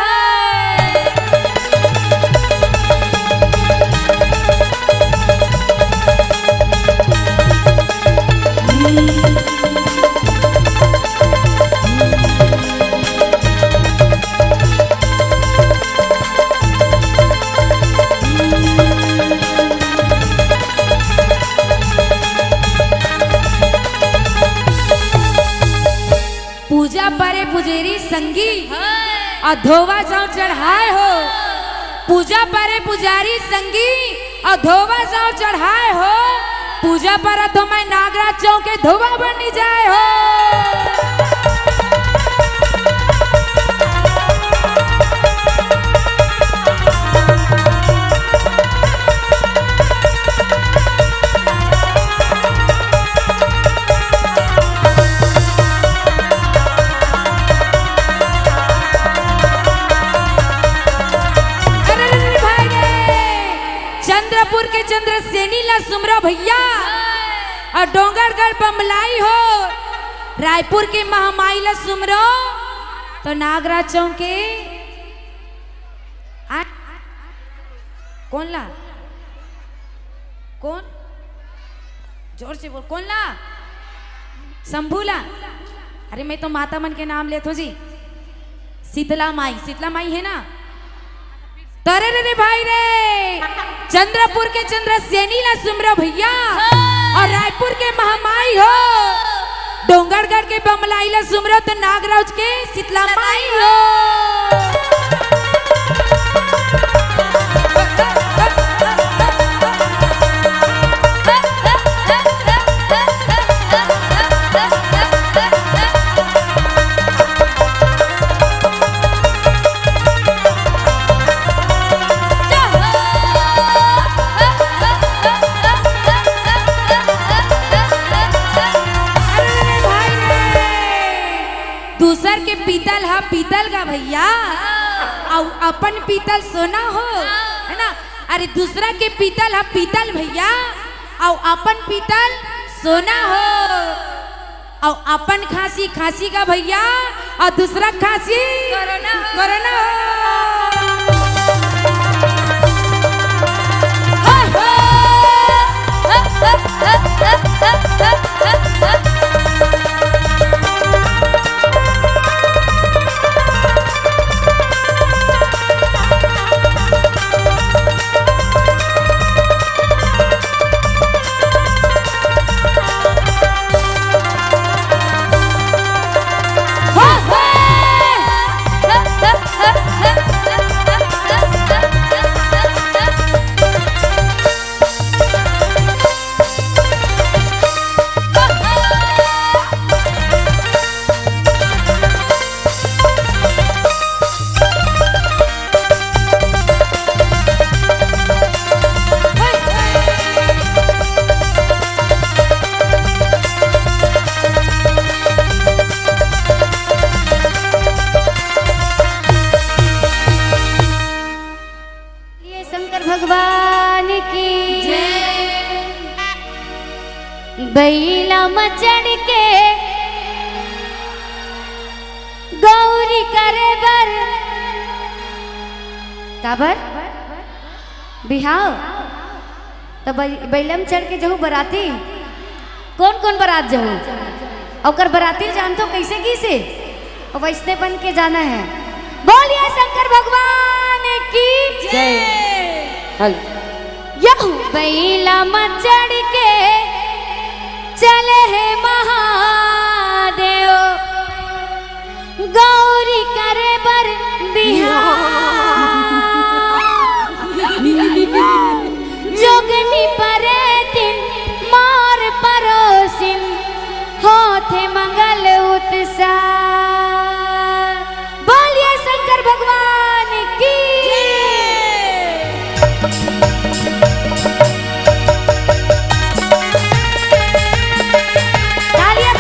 पूजा परे पुजेरी संगी, अउ धोवा जांव चढ़ाए हो। पूजा परे पुजारी संगी, अउ धोवा जांव चढ़ाए हो। पूजा परत हों मैं नागराज चौक के, धोवा बनी जाए हो। अरे, अरे, अरे, भाई रे। चंद्रपुर के चंद्रसेनी ला सुमरो भैया। डोंगरगढ़ बमलाई हो, रायपुर के महामाई ला सुमरो, तो नागराज चौक के आ, कौन ला? कौन? जोर से बोल, कौन ला? शंभू ला। अरे, मैं तो माता मन के नाम लेत हो जी। शीतला माई, शीतला माई है ना? तो अरे रे रे भाई रे, चंद्रपुर के चंद्रसेनी ला सुमरो भैया, हाँ। और रायपुर के महामाई हो, डोंगरगढ़ के बमलाई ला सुमरो, तो नागराज के शीतला माई हो। अरे भाई रे, दूसर के पीतल ह पीतल गा भैया, अउ अपन पीतल सोना हो, है ना? अरे दूसरा के पीतल ह पीतल भैया, अउ अपन पीतल सोना हो। अउ अपन खांसी खांसी गा भैया, अउ दूसरा खांसी कोरोना हो। कोरोना हो। ये शंकर भगवान की जय। बैला म चढ़ के गौरी करे बर, काबर? बिहाव। त बै-, बैला म चढ़ के जहू बराती। कौन कौन बरात जहू? ओकर बराती जानथो कैसे गिसे? वैसने बन के जाना है। बोलिए शंकर भगवान की जय। हेलो। यहू बैला म चढ़ के चले हे महादेव, गौरी करे बर बिहाव। जोगनी परे दिन मोर परोसिन, होथे मंगल उत्साह। बोलिए शंकर भगवान की। तालियां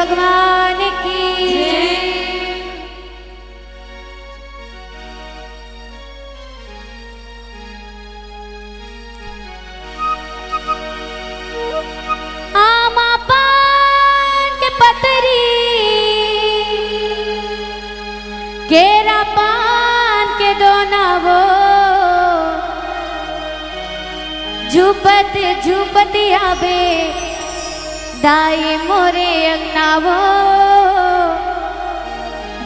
भगवान की जय। आमा पान के पतरी, केरा पान के दोना वो, झूपत झूपत आबे दाई मोरे अंगना वो,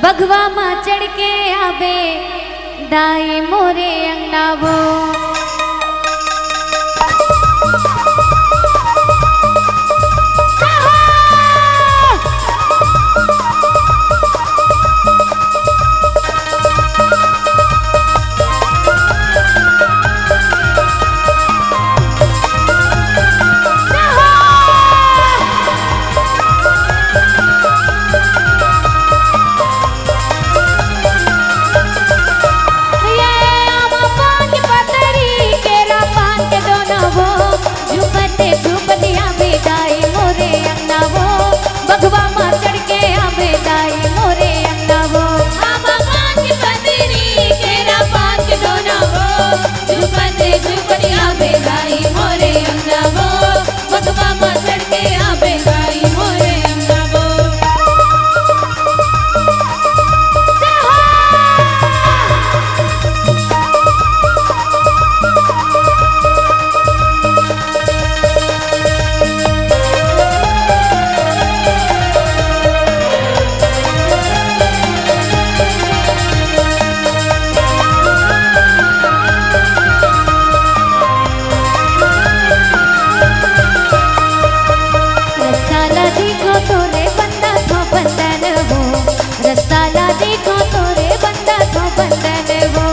बघवा मा चढ़ के आबे दाई मोरे अंगना वो। ये आमा पान के पतरी, केरा पान के दोना वो, झूपते झूपते आबे दाई मोरे अंगना वो, बघवा मा चढ़ के आबे दाई मोरे अंगना वो। आमा पान के पतरी, केरा पान के दोना वो, झूपते झूपते आबे दाई मोरे अंगना वो, बघवा मा चढ़ के आबे दाई मोरे अंगना वो। जय हो। रस्ता ला देखो तोरे बंदा थो बंधन वो, रस्ता ला देखो तोरे बंदा थो बंधन वो,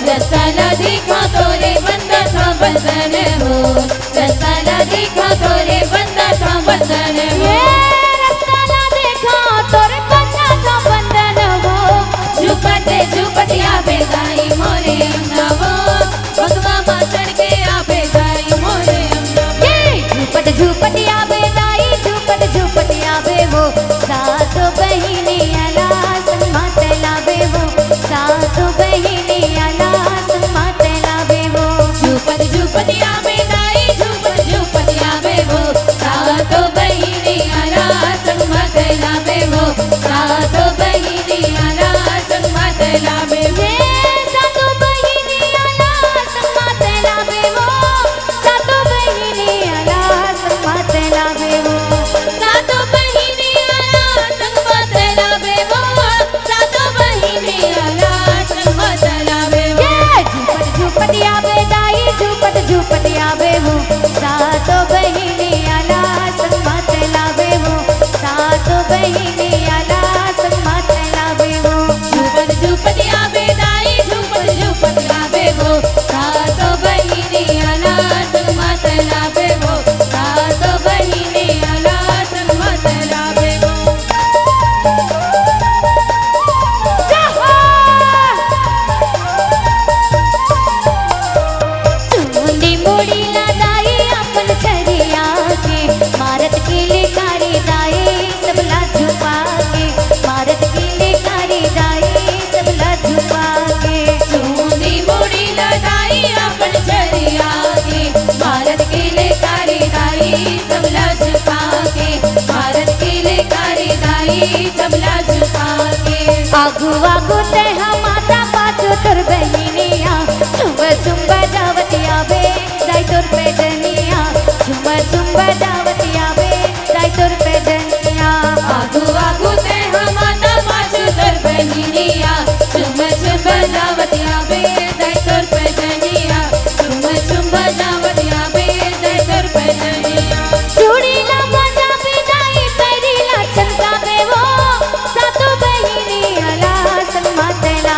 रस्ता ला देखो तोरे बंदा थो बंधन वो, रस्ता ला देखो तोरे बंदा थो बंधन वो। ये रस्ता ला देखो तोरे बंदा थो बंधन वो, झूपते झूपते आबे दाई मोरे अंगना वो, बघवा मा चढ़ के आबे दाई मोरे अंगना वो। ये झूपत झूपत आबे दाई, झूपत झूपत आबे वो, सातो बहिनी आला संग माते लाबे वो, सातो बहिनी आला संग माते लाबे वो। झूपत झूपत आबे दाई, झूपत झूपत आबे वो, सातो बहिनी आला संग माते लाबे वो, सातो बहिनी आला संग माते लाबे वो। ये सातो बहिनी आला संग माते लाबे वो, सातो बहिनी आला संग माते लाबे वो, सातो बहिनी आला संग माते लाबे वो, सातो बहिनी आला संग माते लाबे वो। ये झूपत झूपत आबे दाई, झूपत झूपत आबे वो, सातो बहिनी आला संग माते लाबे वो, सातो बहिनी आला संग माते लाबे वो। झूपत झूपत आबे दाई, झूपत झूपत आबे वो, सातो बहिनी आला संग माते लाबे वो, सातो बहिनी आला संग माते लाबे वो। जय हो। चुंदी मुड़ी ला दाई अपन छरिया के, मारत किलकारी दाई सबला झुपा के, मारत किलकारी दाई सबला झुपा के। चुंदी मुड़ी ला दाई अपन छरिया के, मारत किलकारी दाई सबला झुपा के, मारत किलकारी दाई सबला झुपा के। आगू आगू ते हा माता, पाछू तोर बहिनिया, झुम झुम बजावत आबे दाई तोर पैजनिया, झुम झुम बजावत आबे दाई तोर पैजनिया। आगू आगू ते हा माता, पाछू तोर बहिनिया, झुम झुम बजावत आबे दाई तोर पैजनिया, झुम झुम बजावत आबे दाई तोर पैजनिया। चूड़ी ला बजाबे दाई, पैरी ला चमकाबे वो, सातो बहिनी आला संग माते ला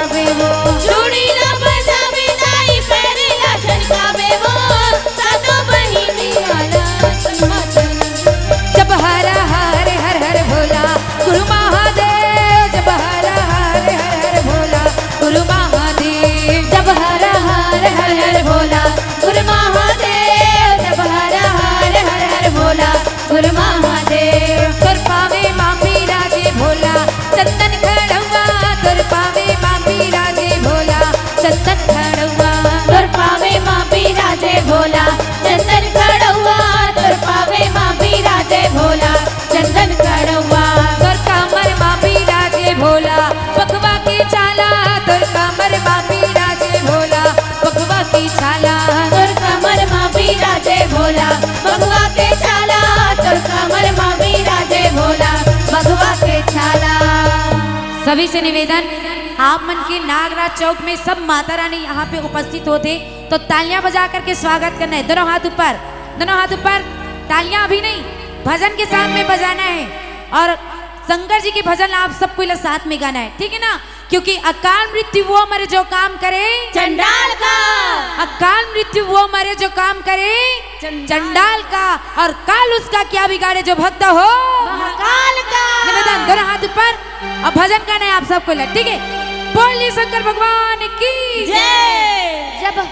बघवा के छाला, तोर कमर मा बिराजे भोला, बघवा के छाला। सभी से निवेदन, आप मन के नागराज चौक में सब माता रानी यहाँ पे उपस्थित होते, तो तालियां बजा करके स्वागत करना है। दोनों हाथ ऊपर, दोनों हाथ ऊपर। तालियां अभी नहीं, भजन के साथ में बजाना है। और शंकर जी के भजन आप सबको इला साथ में गाना है, ठीक है ना? क्योंकि अकाल मृत्यु वो मरे जो काम करे चंडाल का। अकाल मृत्यु वो मरे जो काम करे चंडाल का। और काल उसका क्या बिगाड़े जो भक्त हो महाकाल का। निवेदन, दोनों हाथ ऊपर। अब भजन गाना है आप सबको इला, ठीक है? बोलिए शंकर भगवान की जय। जब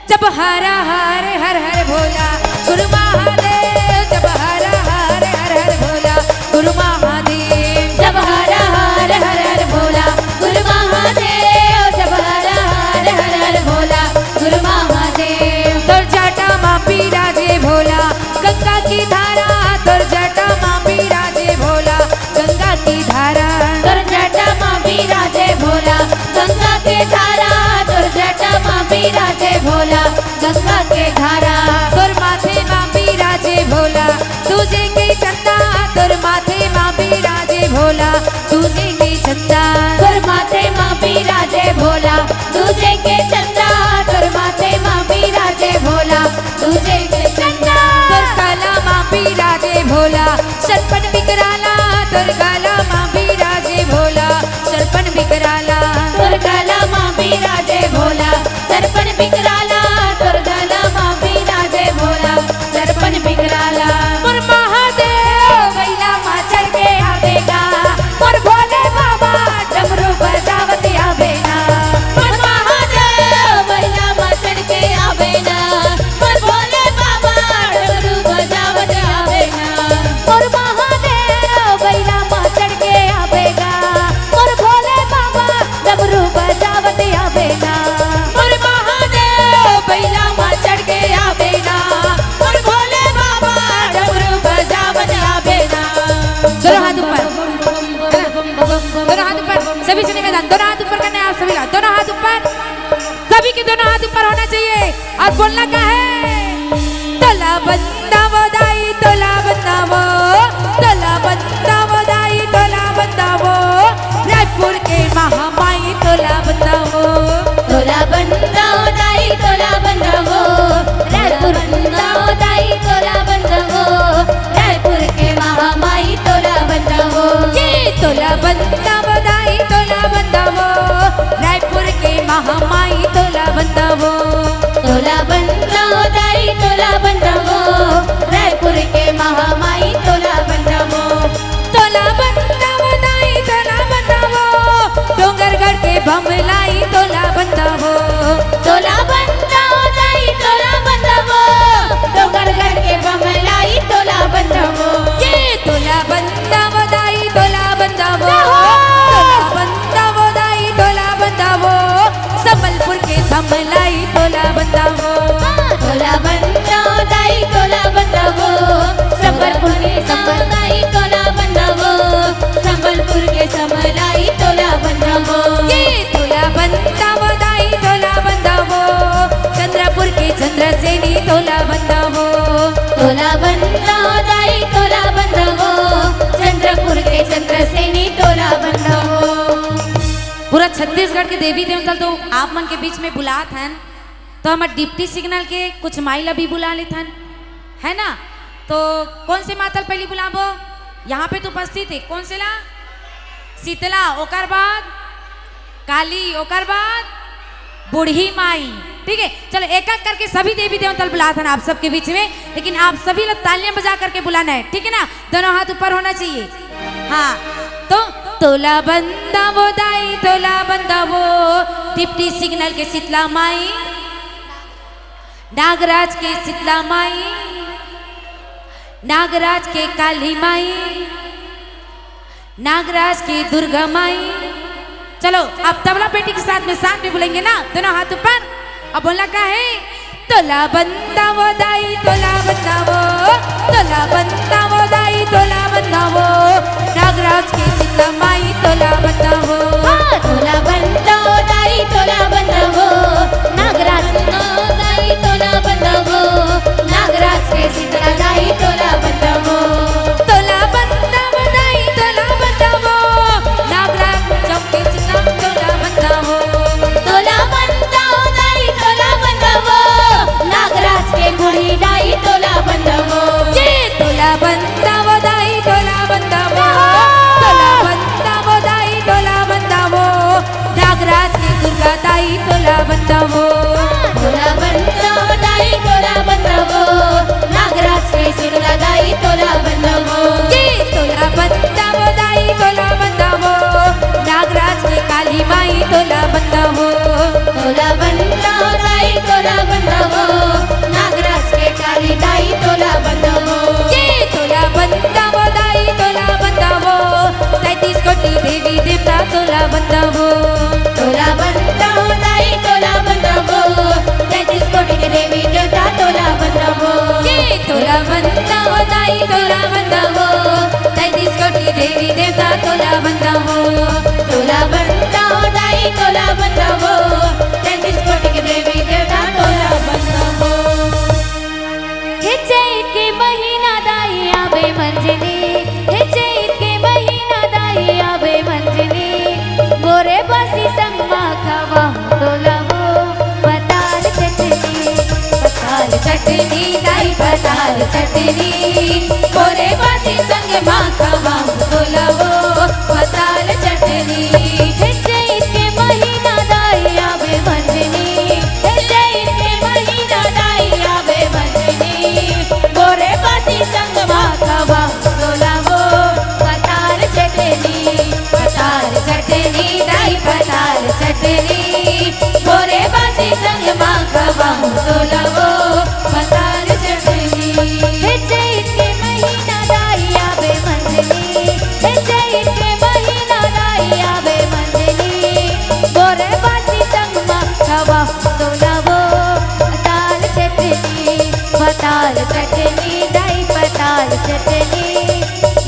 जब हर हर हर हर भोला गुरु महादेव, जब हर हर हर हर भोला गुरु महादेव। जब हर हर हर हर भोला गुरु महादेव, जब हर हर हर हर भोला गुरु महादेव। तोर जटा मा बिराजे भोला गंगा की धारा, तोर जटा मा बिराजे भोला गंगा की धारा। तोर जटा मा बिराजे भोला गंगा के धारा, तोर जटा मा बिराजे भोला गंगा के धारा। तोर माथे मा बिराजे भोला दूजे के चंदा, तोर माथे मा बिराजे भोला दूजे के चंदा। तोर माथे मा बिराजे भोला दूजे के चंदा, तोर माथे मा बिराजे भोला दूजे के चंदा। तोर गला मा बिराजे भोला सरपन बिकराला, तोर गला मा बिराजे भोला सरपन बिकराला। तोर गला मा बिराजे भोला सरपन बिकराला, तोर गला मा बिराजे भोला सरपन बिकराला। मोर महादेव बइला मा चढ़ के आवेगा, मोर भोले बाबा डमरू बजावत आवेगा। मोर महादेव बइला मा चढ़ के आवेगा, मोर भोले बाबा डमरू बजावत आवेगा। मोर महादेव बइला मा चढ़ के आवेगा, मोर भोले बाबा डमरू बजावत आवेगा। मोर महादेव बइला मा चढ़ के आवेगा, मोर भोले बाबा डमरू बजावत आवेगा। दोनों हाथ ऊपर, दोनों हाथ ऊपर, सभी से निवेदन, दोनों हाथ ऊपर करने हैं आप सभी का, दोनों हाथ ऊपर, सभी के दोनों हाथ ऊपर होना चाहिए। और बोलना का है, तोला बंदावो दाई, तोला बंदावो, तोला बंदावो दाई, तोला बंदावो, रायपुर के महामाई तोला बंदावो। तोला बंदावो दाई, तोला बंदावो, रायपुर बंदावो दाई, तोला बंदावो, रायपुर के महामाई तोला बंदावो। ये तोला बंदावो दाई, तोला बंदावो, रायपुर के महामाई तोला बंदावो। तोला बंदावो दाई, तोला बंदावो, रायपुर के महामाई तोला बंदावो। तोला बंदावो दाई, तोला बंदावो, डोंगरगढ़ के बमलाई तोला बंदावो। तोला बंदावो दाई, तोला बंदावो, डोंगरगढ़ के बमलाई तोला बंदावो। ये तोला बंदावो दाई, तोला बंदावो, जय हो। तोला बंदावो दाई, तोला बंदावो, संबलपुर के समलाई तोला बंदावो। तोला बंदावो दाई, तोला बंदावो, संबलपुर के समलाई तोला बंदावो, संबलपुर के समलाई तोला बंदावो। ये तोला बंदावो दाई, तोला बंदावो, चंद्रपुर के चंद्रसेनी तोला बंदावो। तोला बंदावो दाई, तोला बंदावो, चंद्रपुर के चंद्रसेनी तोला बंदावो। पूरा छत्तीसगढ़ के देवी देवता तो आप मन के बीच में बुलात हन, तो हमर डिप्टी सिग्नल के कुछ माई ला भी बुला लेथन, है ना? तो कौन से माता ल पहली बुलाबो? यहाँ पे तो उपस्थित है, कौन से ला? शीतला, ओकर बाद काली, ओकर बाद बूढ़ी माई। ठीक है, चलो एक एक करके सभी देवी देवता ल बुलात हन आप सबके बीच में, लेकिन आप सभी लोग तालियां बजा करके बुलाना है, ठीक है ना? दोनों हाथ ऊपर होना चाहिए। हाँ, तो तोला बंदावो दाई, तोला बंदावो, डिप्टी सिग्नल के शीतला माई, नागराज के शीतला माई, नागराज के काली माई, नागराज के दुर्गा माई। चलो, आप तबला पेटी के साथ में, साथ में बोलेंगे ना, दोनों हाथ ऊपर। अब बोलना का है? तोला बंदावो दाई, तोला बंदावो, तोला बंदावो दाई, तोला बंदावो, नागराज के शीतला माई तोला बंदावो। हाँ, तोला बंदावो दाई, तोला बंदावो, नागराज के दाई तोला बंदावो, नागराज के शीतला तोला बंदा हो दाई, तोला बंदा हो, तैंतीस कोटि देवी देवता तोला बंदा हो। तोला बंदा हो दाई, तोला बंदा हो, तैंतीस कोटि के देवी देवता तोला बंदा हो। हे चैत के महीना दाई आबे मंझनी, हे चैत के महीना दाई आबे मंझनी, मोरे बासी संग मा खवा तोला वो पताल चटनी, पताल चटनी दाई, पताल चटनी, मोरे बासी संग मा खवा तोला वो पताल चटनी। हे चैत के महीना दाई आबे मंझनी, हे चैत के महीना दाई आबे मंझनी, मोरे बासी संग मा खवा तोला वो पताल चटनी, पताल चटनी दाई, पताल चटनी, मोरे बासी संग मा खवा तोला वो पताल चटनी। हे चैत के महीना दाई आबे मंझनी, हे चैत के महीना दाई आबे मंझनी, मोरे बासी संग मा खवा तोला वो पताल चटनी, पताल चटनी दाई, पताल चटनी,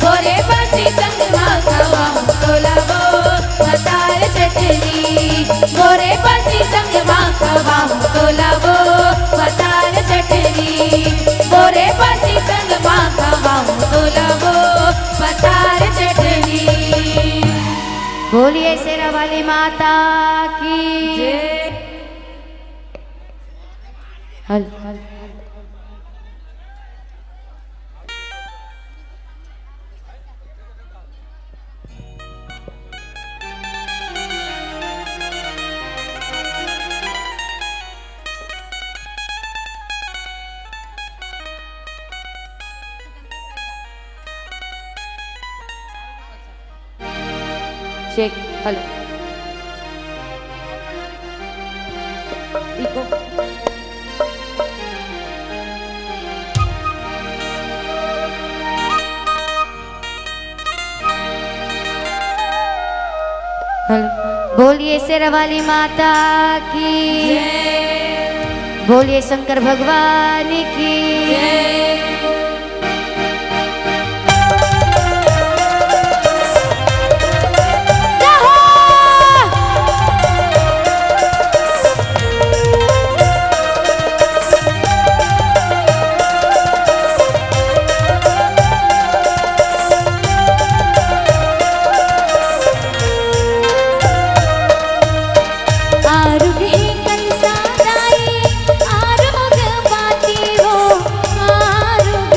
मोरे बासी संग मा खवा तोला वो पताल चटनी, मोरे बासी संग मा खवा तोला वो पताल चटनी, मोरे बासी संग मा खवा तोला वो पताल चटनी। बोलिए शेरा वाली माता की। हल। Check, hello. इको। हेलो। बोलिए शेरा वाली माता की। जय। बोलिए शंकर भगवान की। जय। आरुग हे कंसा दाई, आरुग बाटी हो, आरुग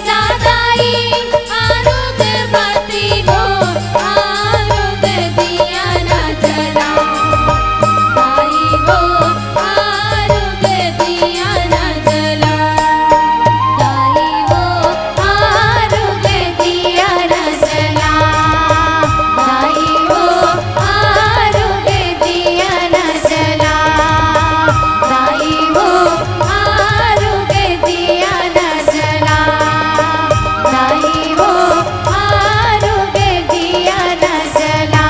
सादाई आरुग बती हो, आरुग दिया न जला। दाई हो, आरुग दिया न जला। दाई हो, आरुग दिया न जला। दाई हो, आरुग दिया न जला। दाई हो, आरुग दिया न जला। दाई हो, आरुग दिया न जला।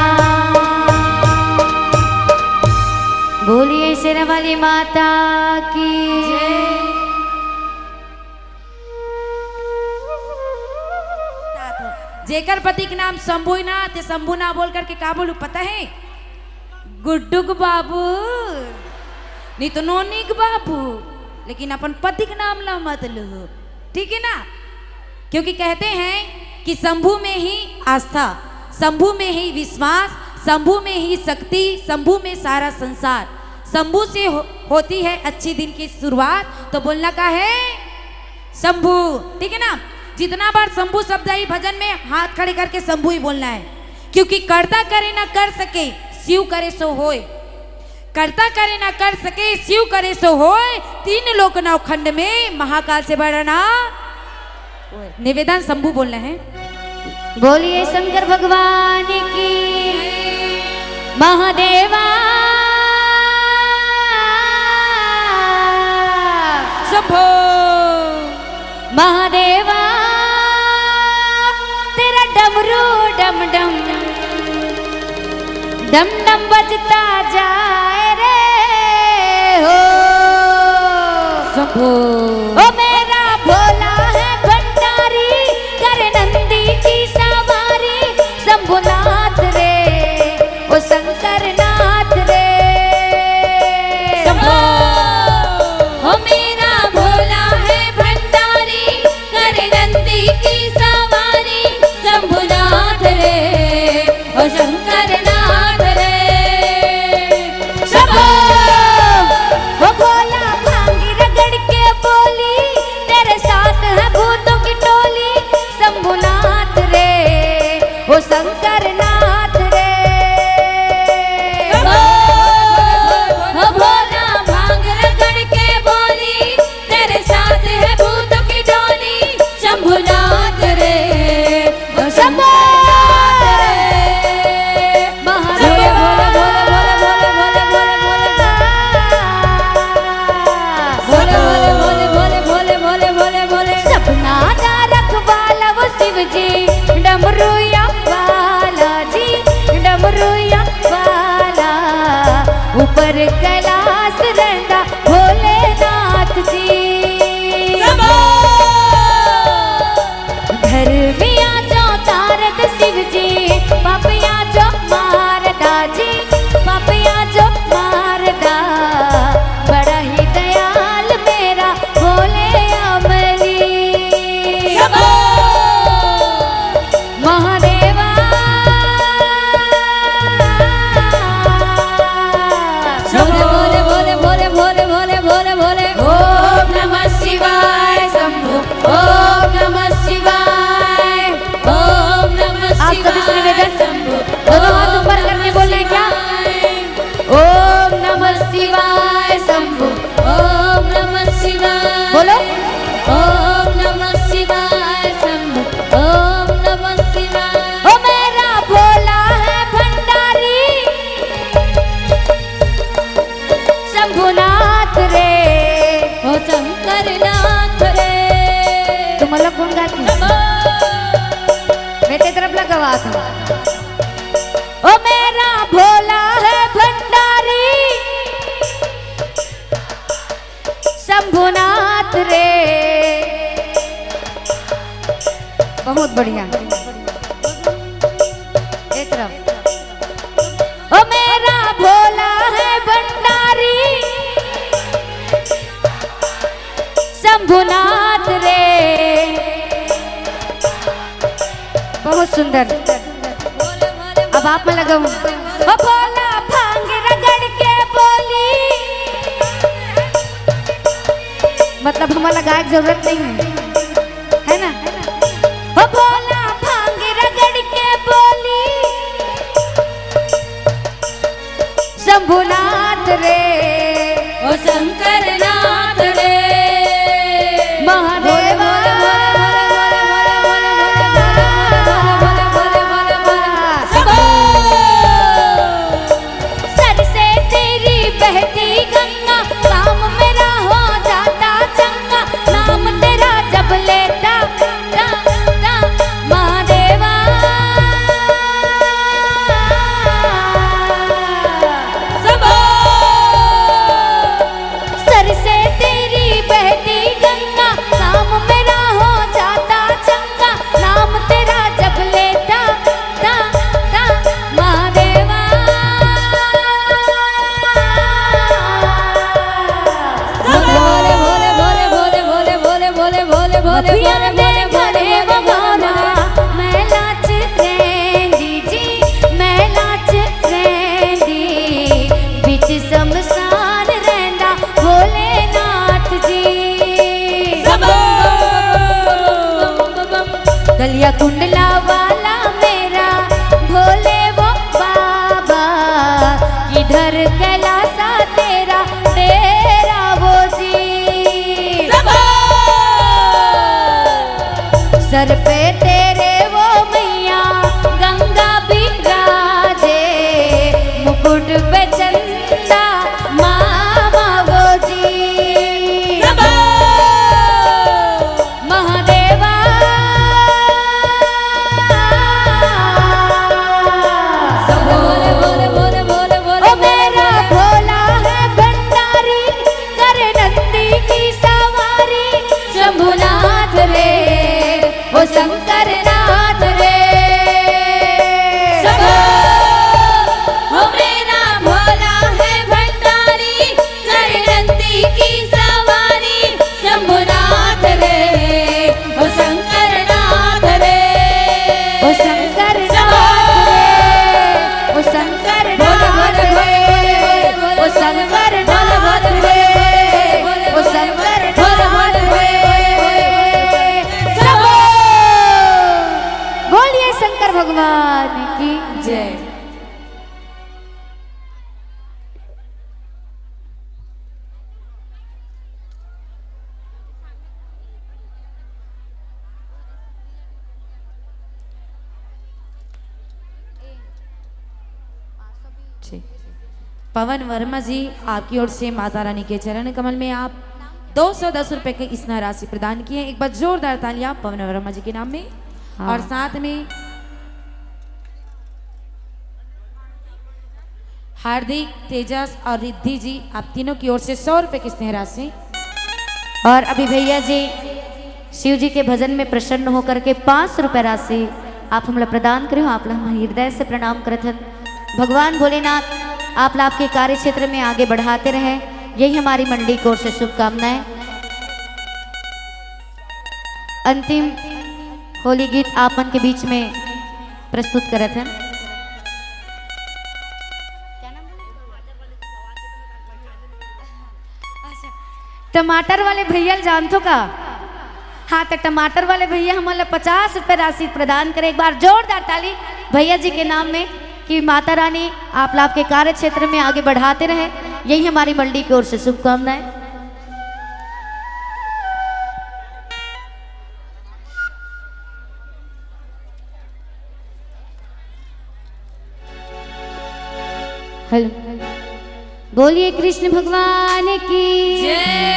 बोलिए शेरा वाली माता की। जेकर पति के नाम शंभू हे ना, ते शंभू ना बोल करके का बोलू पता हे? गुड्डू के बाबू, नहीं तो नोनी के बाबू, लेकिन अपन पति के नाम ला मत लू, ठीक हे ना? क्योंकि कहते हैं कि शंभू में ही आस्था, शंभू में ही विश्वास, शंभू में ही शक्ति, शंभू में सारा संसार। शंभू से हो, होती है अच्छी दिन की शुरुआत। तो बोलना का है? शंभू, ठीक है ना? जितना बार शंभू शब्द आई भजन में, हाथ खड़े करके शंभू ही बोलना है, क्योंकि कर्ता करे ना कर सके, शिव करे सो होय। कर्ता करे ना कर सके, शिव करे सो होय। तीन लोक नौ खंड में महाकाल से बड़ा ना। निवेदन, शंभू बोलना है। बोलिए शंकर भगवान की। महादेवा शंभो। महादेवा, तेरा डमरू डम डम, डम डम बजता जाए रे हो। शंभो। ओ मेरा भोला है भंडारी, कर नंदी की सवारी, शंभुनाथ रे, ओ शंकरनाथ रे। शंभो। ओ मेरा भोला है भंडारी, कर नंदी की सवारी, शंभुनाथ रे, ओ शंकरनाथ रे। शंभो। ओ भोला भांग रगड़ के बोली, तेरे साथ है भूतों की टोली, शंभुनाथ रे, ओ शंकरनाथ रे। ओ, ओ भोला भांग रगड़ के बोली, तेरे साथ है भूतों की टोली, शंभुनाथ रे, ओ शंभुनाथ रे। महादेव। भोले, भोले, भोले। भोले, भोले, भोले, भोले, भोले। भोले, भोले, भोले, भोले, भोले, भोले, भोले। सपना दा रखवाला वो शिव जी, डमरूया वाला जी, डमरूया वाला। ऊपर कैलाश रंडा भोलेनाथ जी। शंभो। धर्मिया जो तारत शिव जी, पापिया जो मारदा जी, पापिया जो मारदा। बड़ा ही दयाल मेरा भोले अमली। शंभो। महादेवा। शंभो। भोले, भोले, भोले, भोले, भोले, भोले। ओम नमः शिवाय शंभो। ओम नमः शिवाय। ओम नमः आप सभी से शिवाय निवेदन, शंभो। दोनों हाथ ऊपर करके बोलना है क्या? ओम नमः शिवाय शंभो। ओम नमः शिवाय। बोलो। ओम नमः शिवाय शंभो। ओम नमः शिवाय। ओ मेरा भोला है भंडारी, शंभुनाथ रे। ओ शंकरनाथ रे। तुम्हाला कोण गाती? शंभो। मैं तेरी तरफ लगा हुआ था। ओ मेरा भोला है भंडारी, शंभुनाथ रे। बहुत बढ़िया। एक तरफ। ओ मेरा भोला है भंडारी, शंभुनाथ रे। बहुत सुंदर। अब आप मन लगाओ। ओ भोला भांग रगड़ के बोली। मतलब, हमारा गायक जरूरत नहीं है, है ना? हो भोला भांग रगड़ के बोली शंभुनाथ रे, ओ शंकर नाथ रे। महादेवा। सर से तेरी बहती गंगा, काम मेरा हो जाता चंगा, नाम तेरा जब लेता, ता, ता, महादेवा। सबो। सर से तेरी बहती गंगा, काम मेरा हो जाता चंगा, नाम तेरा जब लेता, ता, ता, महादेवा। भोले, भोले, भोले, भोले, भोले, भोले, भोले, भोले, भोले, भोले, भोले, भोले, भोले, भोले, भोले। मैं लाच रेंदी जी, मैं लाच रेंदी, बिच शमशान रैंदा भोलेनाथ जी। गलिया कुंडला वाला मेरा भोले वो बाबा, किधर कैलासा तेरा डेरा वो जी। सर पे तेरे वो मैया गंगा बिराजे, मुकुट पे चंदा मामा वो जी। महादेवा। बोले, बोले, बोले, बोले, बोले, ओ मेरा भोला है भंडारी, करे नंदी की सवारी, शंभुनाथ रे, ओ शंकर नाथ रे। सबो। ओ मेरा भोला है भंडारी, करे नंदी की सवारी, शंभुनाथ रे, ओ शंकर नाथ रे, ओ शंकर नाथ रे, ओ शंकर नाथ रे, ओ शंकर नाथ रे, ओ शंकर नाथ रे। सबो। बोलिए शंकर भगवान की जय। जी। पवन वर्मा जी, आपकी ओर से माता रानी के चरण कमल में आप दो सौ दस रुपए की स्नेह राशि प्रदान किए। एक बार जोरदार तालियां पवन वर्मा जी के नाम में। हाँ। और साथ में हार्दिक, तेजस और रिद्धि जी, आप तीनों की ओर से सौ रुपए की स्नेह राशि। और अभी भैया जी शिव जी के भजन में प्रसन्न होकर के पाँच सौ रुपए राशि आप हमला प्रदान करे हो, आप ला हम हृदय से प्रणाम करत हन। भगवान भोलेनाथ आप ला आपके कार्य क्षेत्र में आगे बढ़ाते रहे, यही हमारी मंडली की ओर से शुभकामनाएं। अंतिम होली गीत आप मन के बीच में प्रस्तुत करत हन। टमाटर वाले भैया ल जानथो का? हाँ, तो टमाटर वाले भैया हमन ला पचास रुपए राशि प्रदान करे। एक बार जोरदार ताली भैया जी के नाम में कि माता रानी आप ला आपके कार्य क्षेत्र में आगे बढ़ाते रहे, यही हमारी मंडली की ओर से शुभकामनाएं। हेलो, बोलिए कृष्ण भगवान की जय।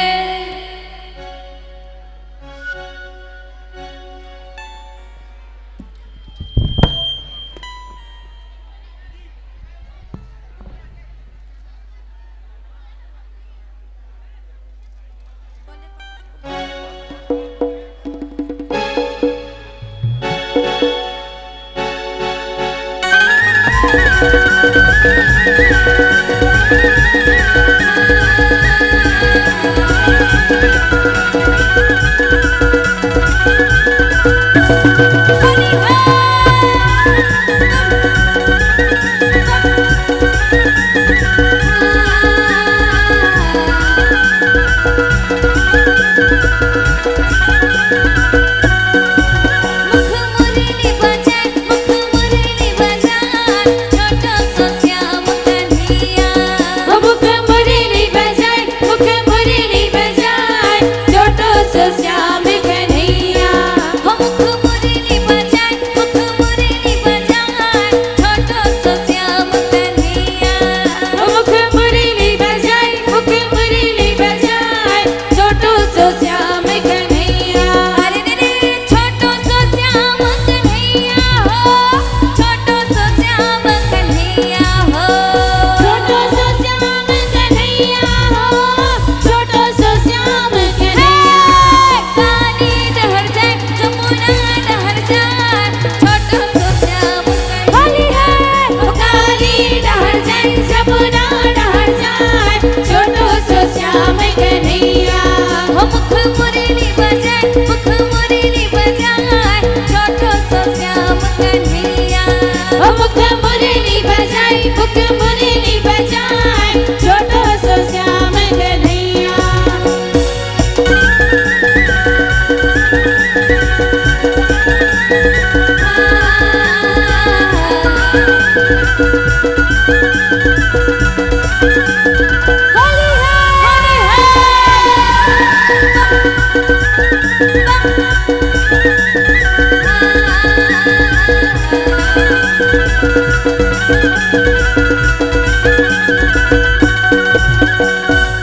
मुख मुरली बजाए, छोटो सो श्याम कन्हैया। होली है, होली है।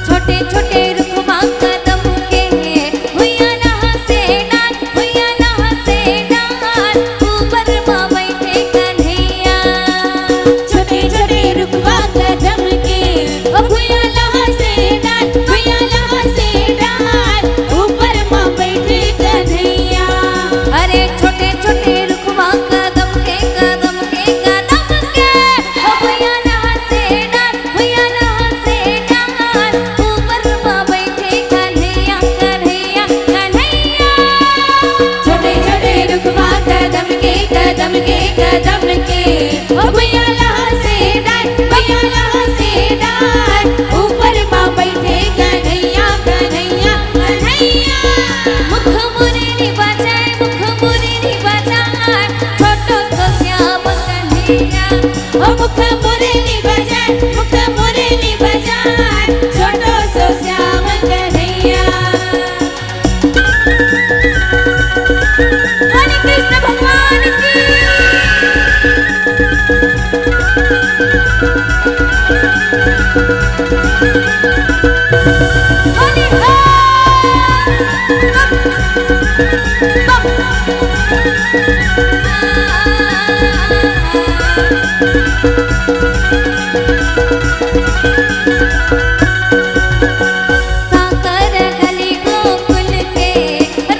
छोटे छोटे रुखवा कदम के, भुइयां नहासे डार, भुइयां नहासे डार, ऊपर मा बैठे कन्हैया। छोटे छोटे रुखवा कदम के, ओ भुइयां नहासे डार, भुइयां नहासे डार, ऊपर मा बैठे कन्हैया। अरे छोटे छोटे रुखवा कदम के, कदम के, कदम के, ओ भुइयां नहासे डार, भुइयां नहासे डार, ऊपर मा बैठे कन्हैया, कन्हैया, कन्हैया। छोटे छोटे रुखवा कदम के, कदम के, कदम के, ओ भुइयां नहासे डार, भुइयां नहासे डार, ऊपर मा बैठे कन्हैया, कन्हैया, कन्हैया। मुख मुरली बजाए, मुख मुरली बजाए, छोटो सो श्याम कन्हैया। ओ मुख मुरली बजाए, मुख मुरली बजाए, छोटो सो श्याम कन्हैया। हरे कृष्ण भगवान की। होली है। साकर गली गोकुल के,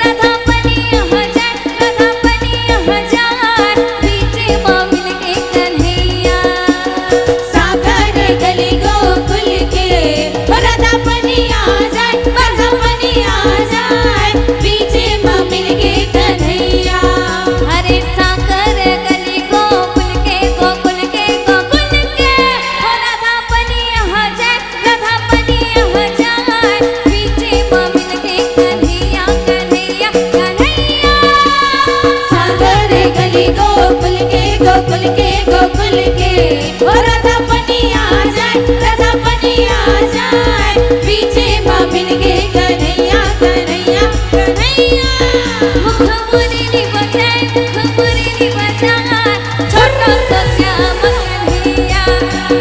राधा पनिया जाए, राधा पनिया जाए, बीच मा मिलके कन्हैया। सागर गली गोकुल के, राधा पनिया जाए, राधा पनिया जाए, बीच मा मिलके कन्हैया। अरे साकर गली गोकुल के, गोकुल के, गोकुल के, ओ राधा पनिया जाए, राधा पनिया जाए, बीचे मा मिलके कन्हैया, कन्हैया, कन्हैया। सागर गली गोकुल के, गोकुल के, गोकुल के, ओ राधा पनिया जाए, राधा पनिया जाए, बीचे मा मिलके कन्हैया, कन्हैया, कन्हैया। मुख मुरली बजाए, मुख मुरली बजाए, छोटो सो श्याम कन्हैया।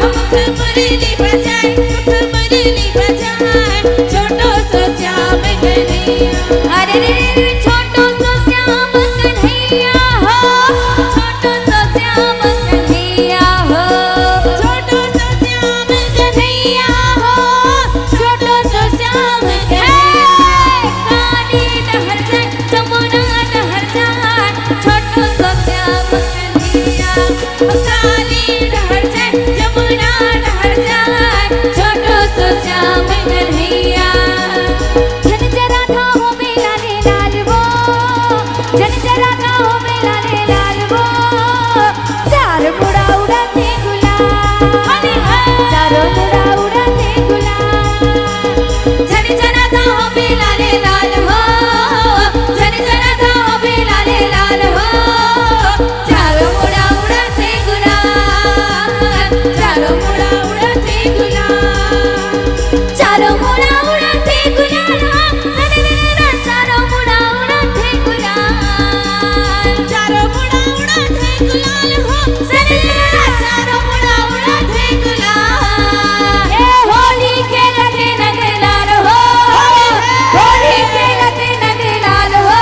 मुख मुरली बजाए, मुख मुरली बजाए, छोटो सो श्याम कन्हैया। अरे रे, छोटो सो श्याम कन्हैया हो, छोटो सो श्याम कन्हैया हो, छोटो सो श्याम कन्हैया हो, छोटो सो श्याम कन्हैया। काली डहर जाए, जमुना डहर जाए, छोटो सो श्याम कन्हैया। काली डहर जाए, जमुना डहर जाए, छोटो सो श्याम कन्हैया। झन जरा था हो बेला ले लाल वो, झन जरा था हो बेला ले लाल वो, चार मुड़ा उड़ाथे गुलाल। Honey honey. चारों मुड़ा उड़ाथे गुलाल। झन झन गा हो बेला ले लाल हो, झन झन गा हो बेला ले लाल हो। चारों मुड़ा उड़ाथे गुलाल, चारों मुड़ा उड़ाथे गुलाल। चारों मुड़ा उड़ाथे गुलाल हो, सरे रे रे रे, चारों मुड़ा उड़ाथे गुलाल। चारों मुड़ा उड़ाथे गुलाल हो, सरे रे रे रे, चारों मुड़ा उड़ाथे गुलाल। ए होली खेलथे नंद लाल हो, होली खेलथे नंद लाल हो।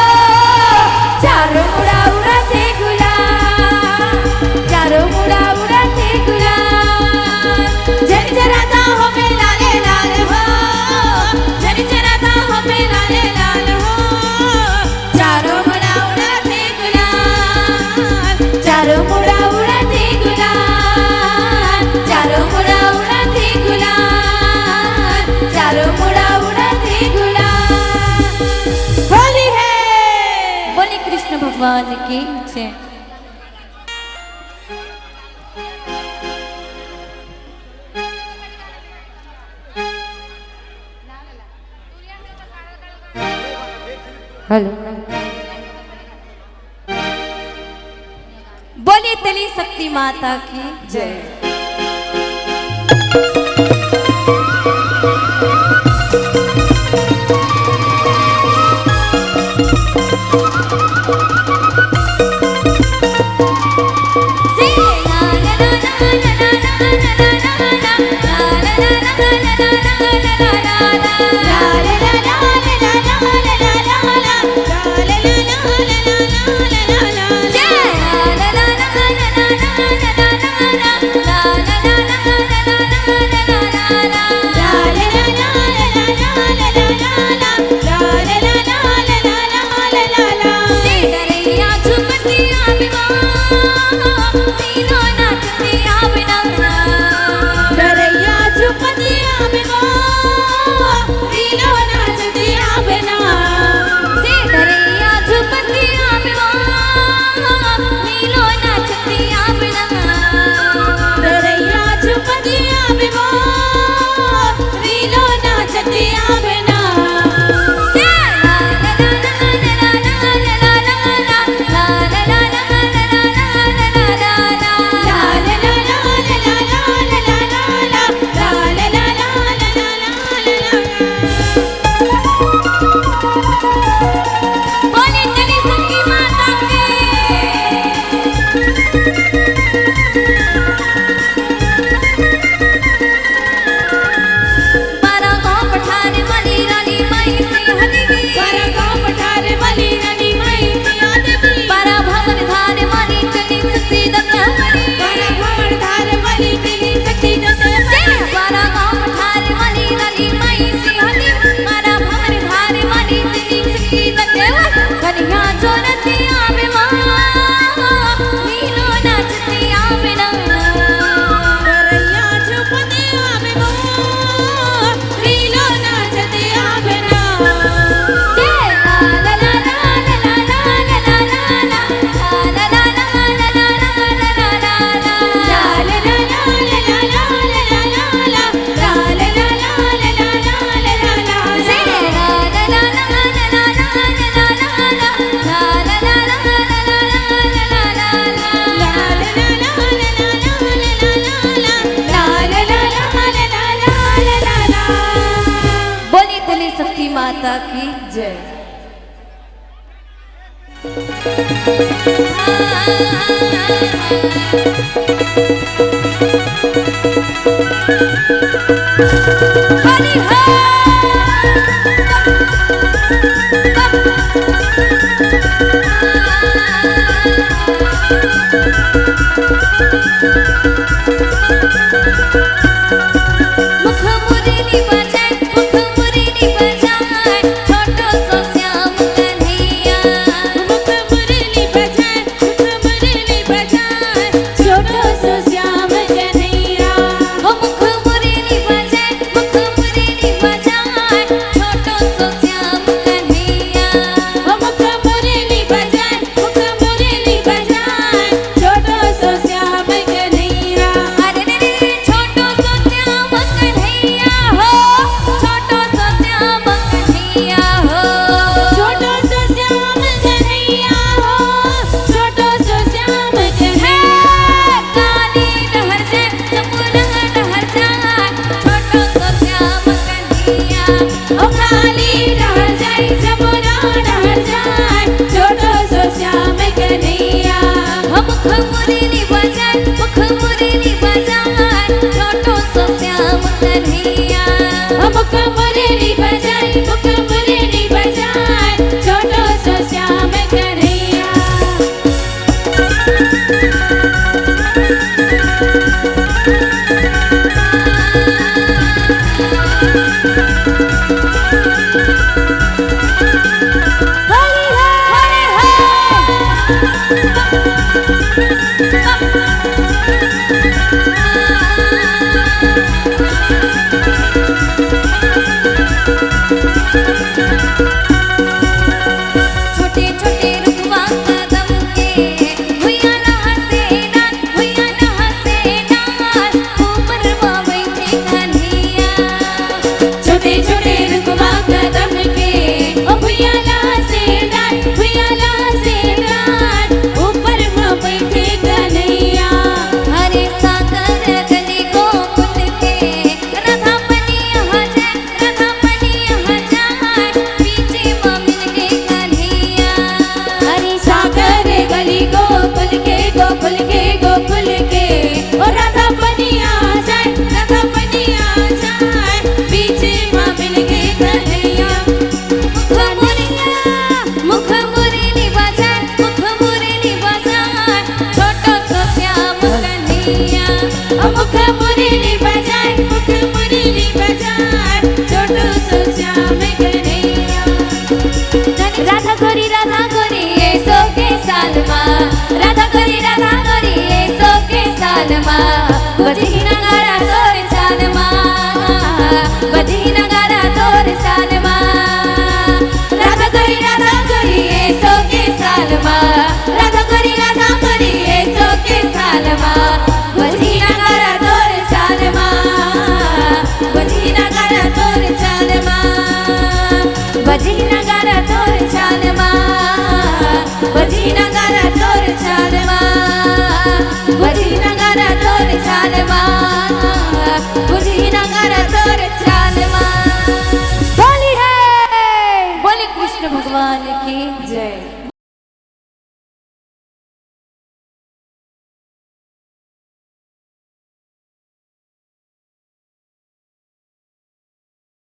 चारों मुड़ा उड़ाथे गुलाल, चारों मुड़ा उड़ाथे गुलाल। झन झन गा हो बेला ले लाल हो, झन झन गा हो बेला ले लाल हो। चारों मुड़ा उड़ाथे गुलाल, चारों मुड़ा उड़ाथे गुलाल, चारों मुड़ा उड़ाथे गुलाल, चारों मुड़ा उड़ाथे गुलाल। होली है। बोले कृष्ण भगवान की जय। हेलो। बोलिए तेली शक्ति माता की जय। बोली तेली शक्ति माता की जय। के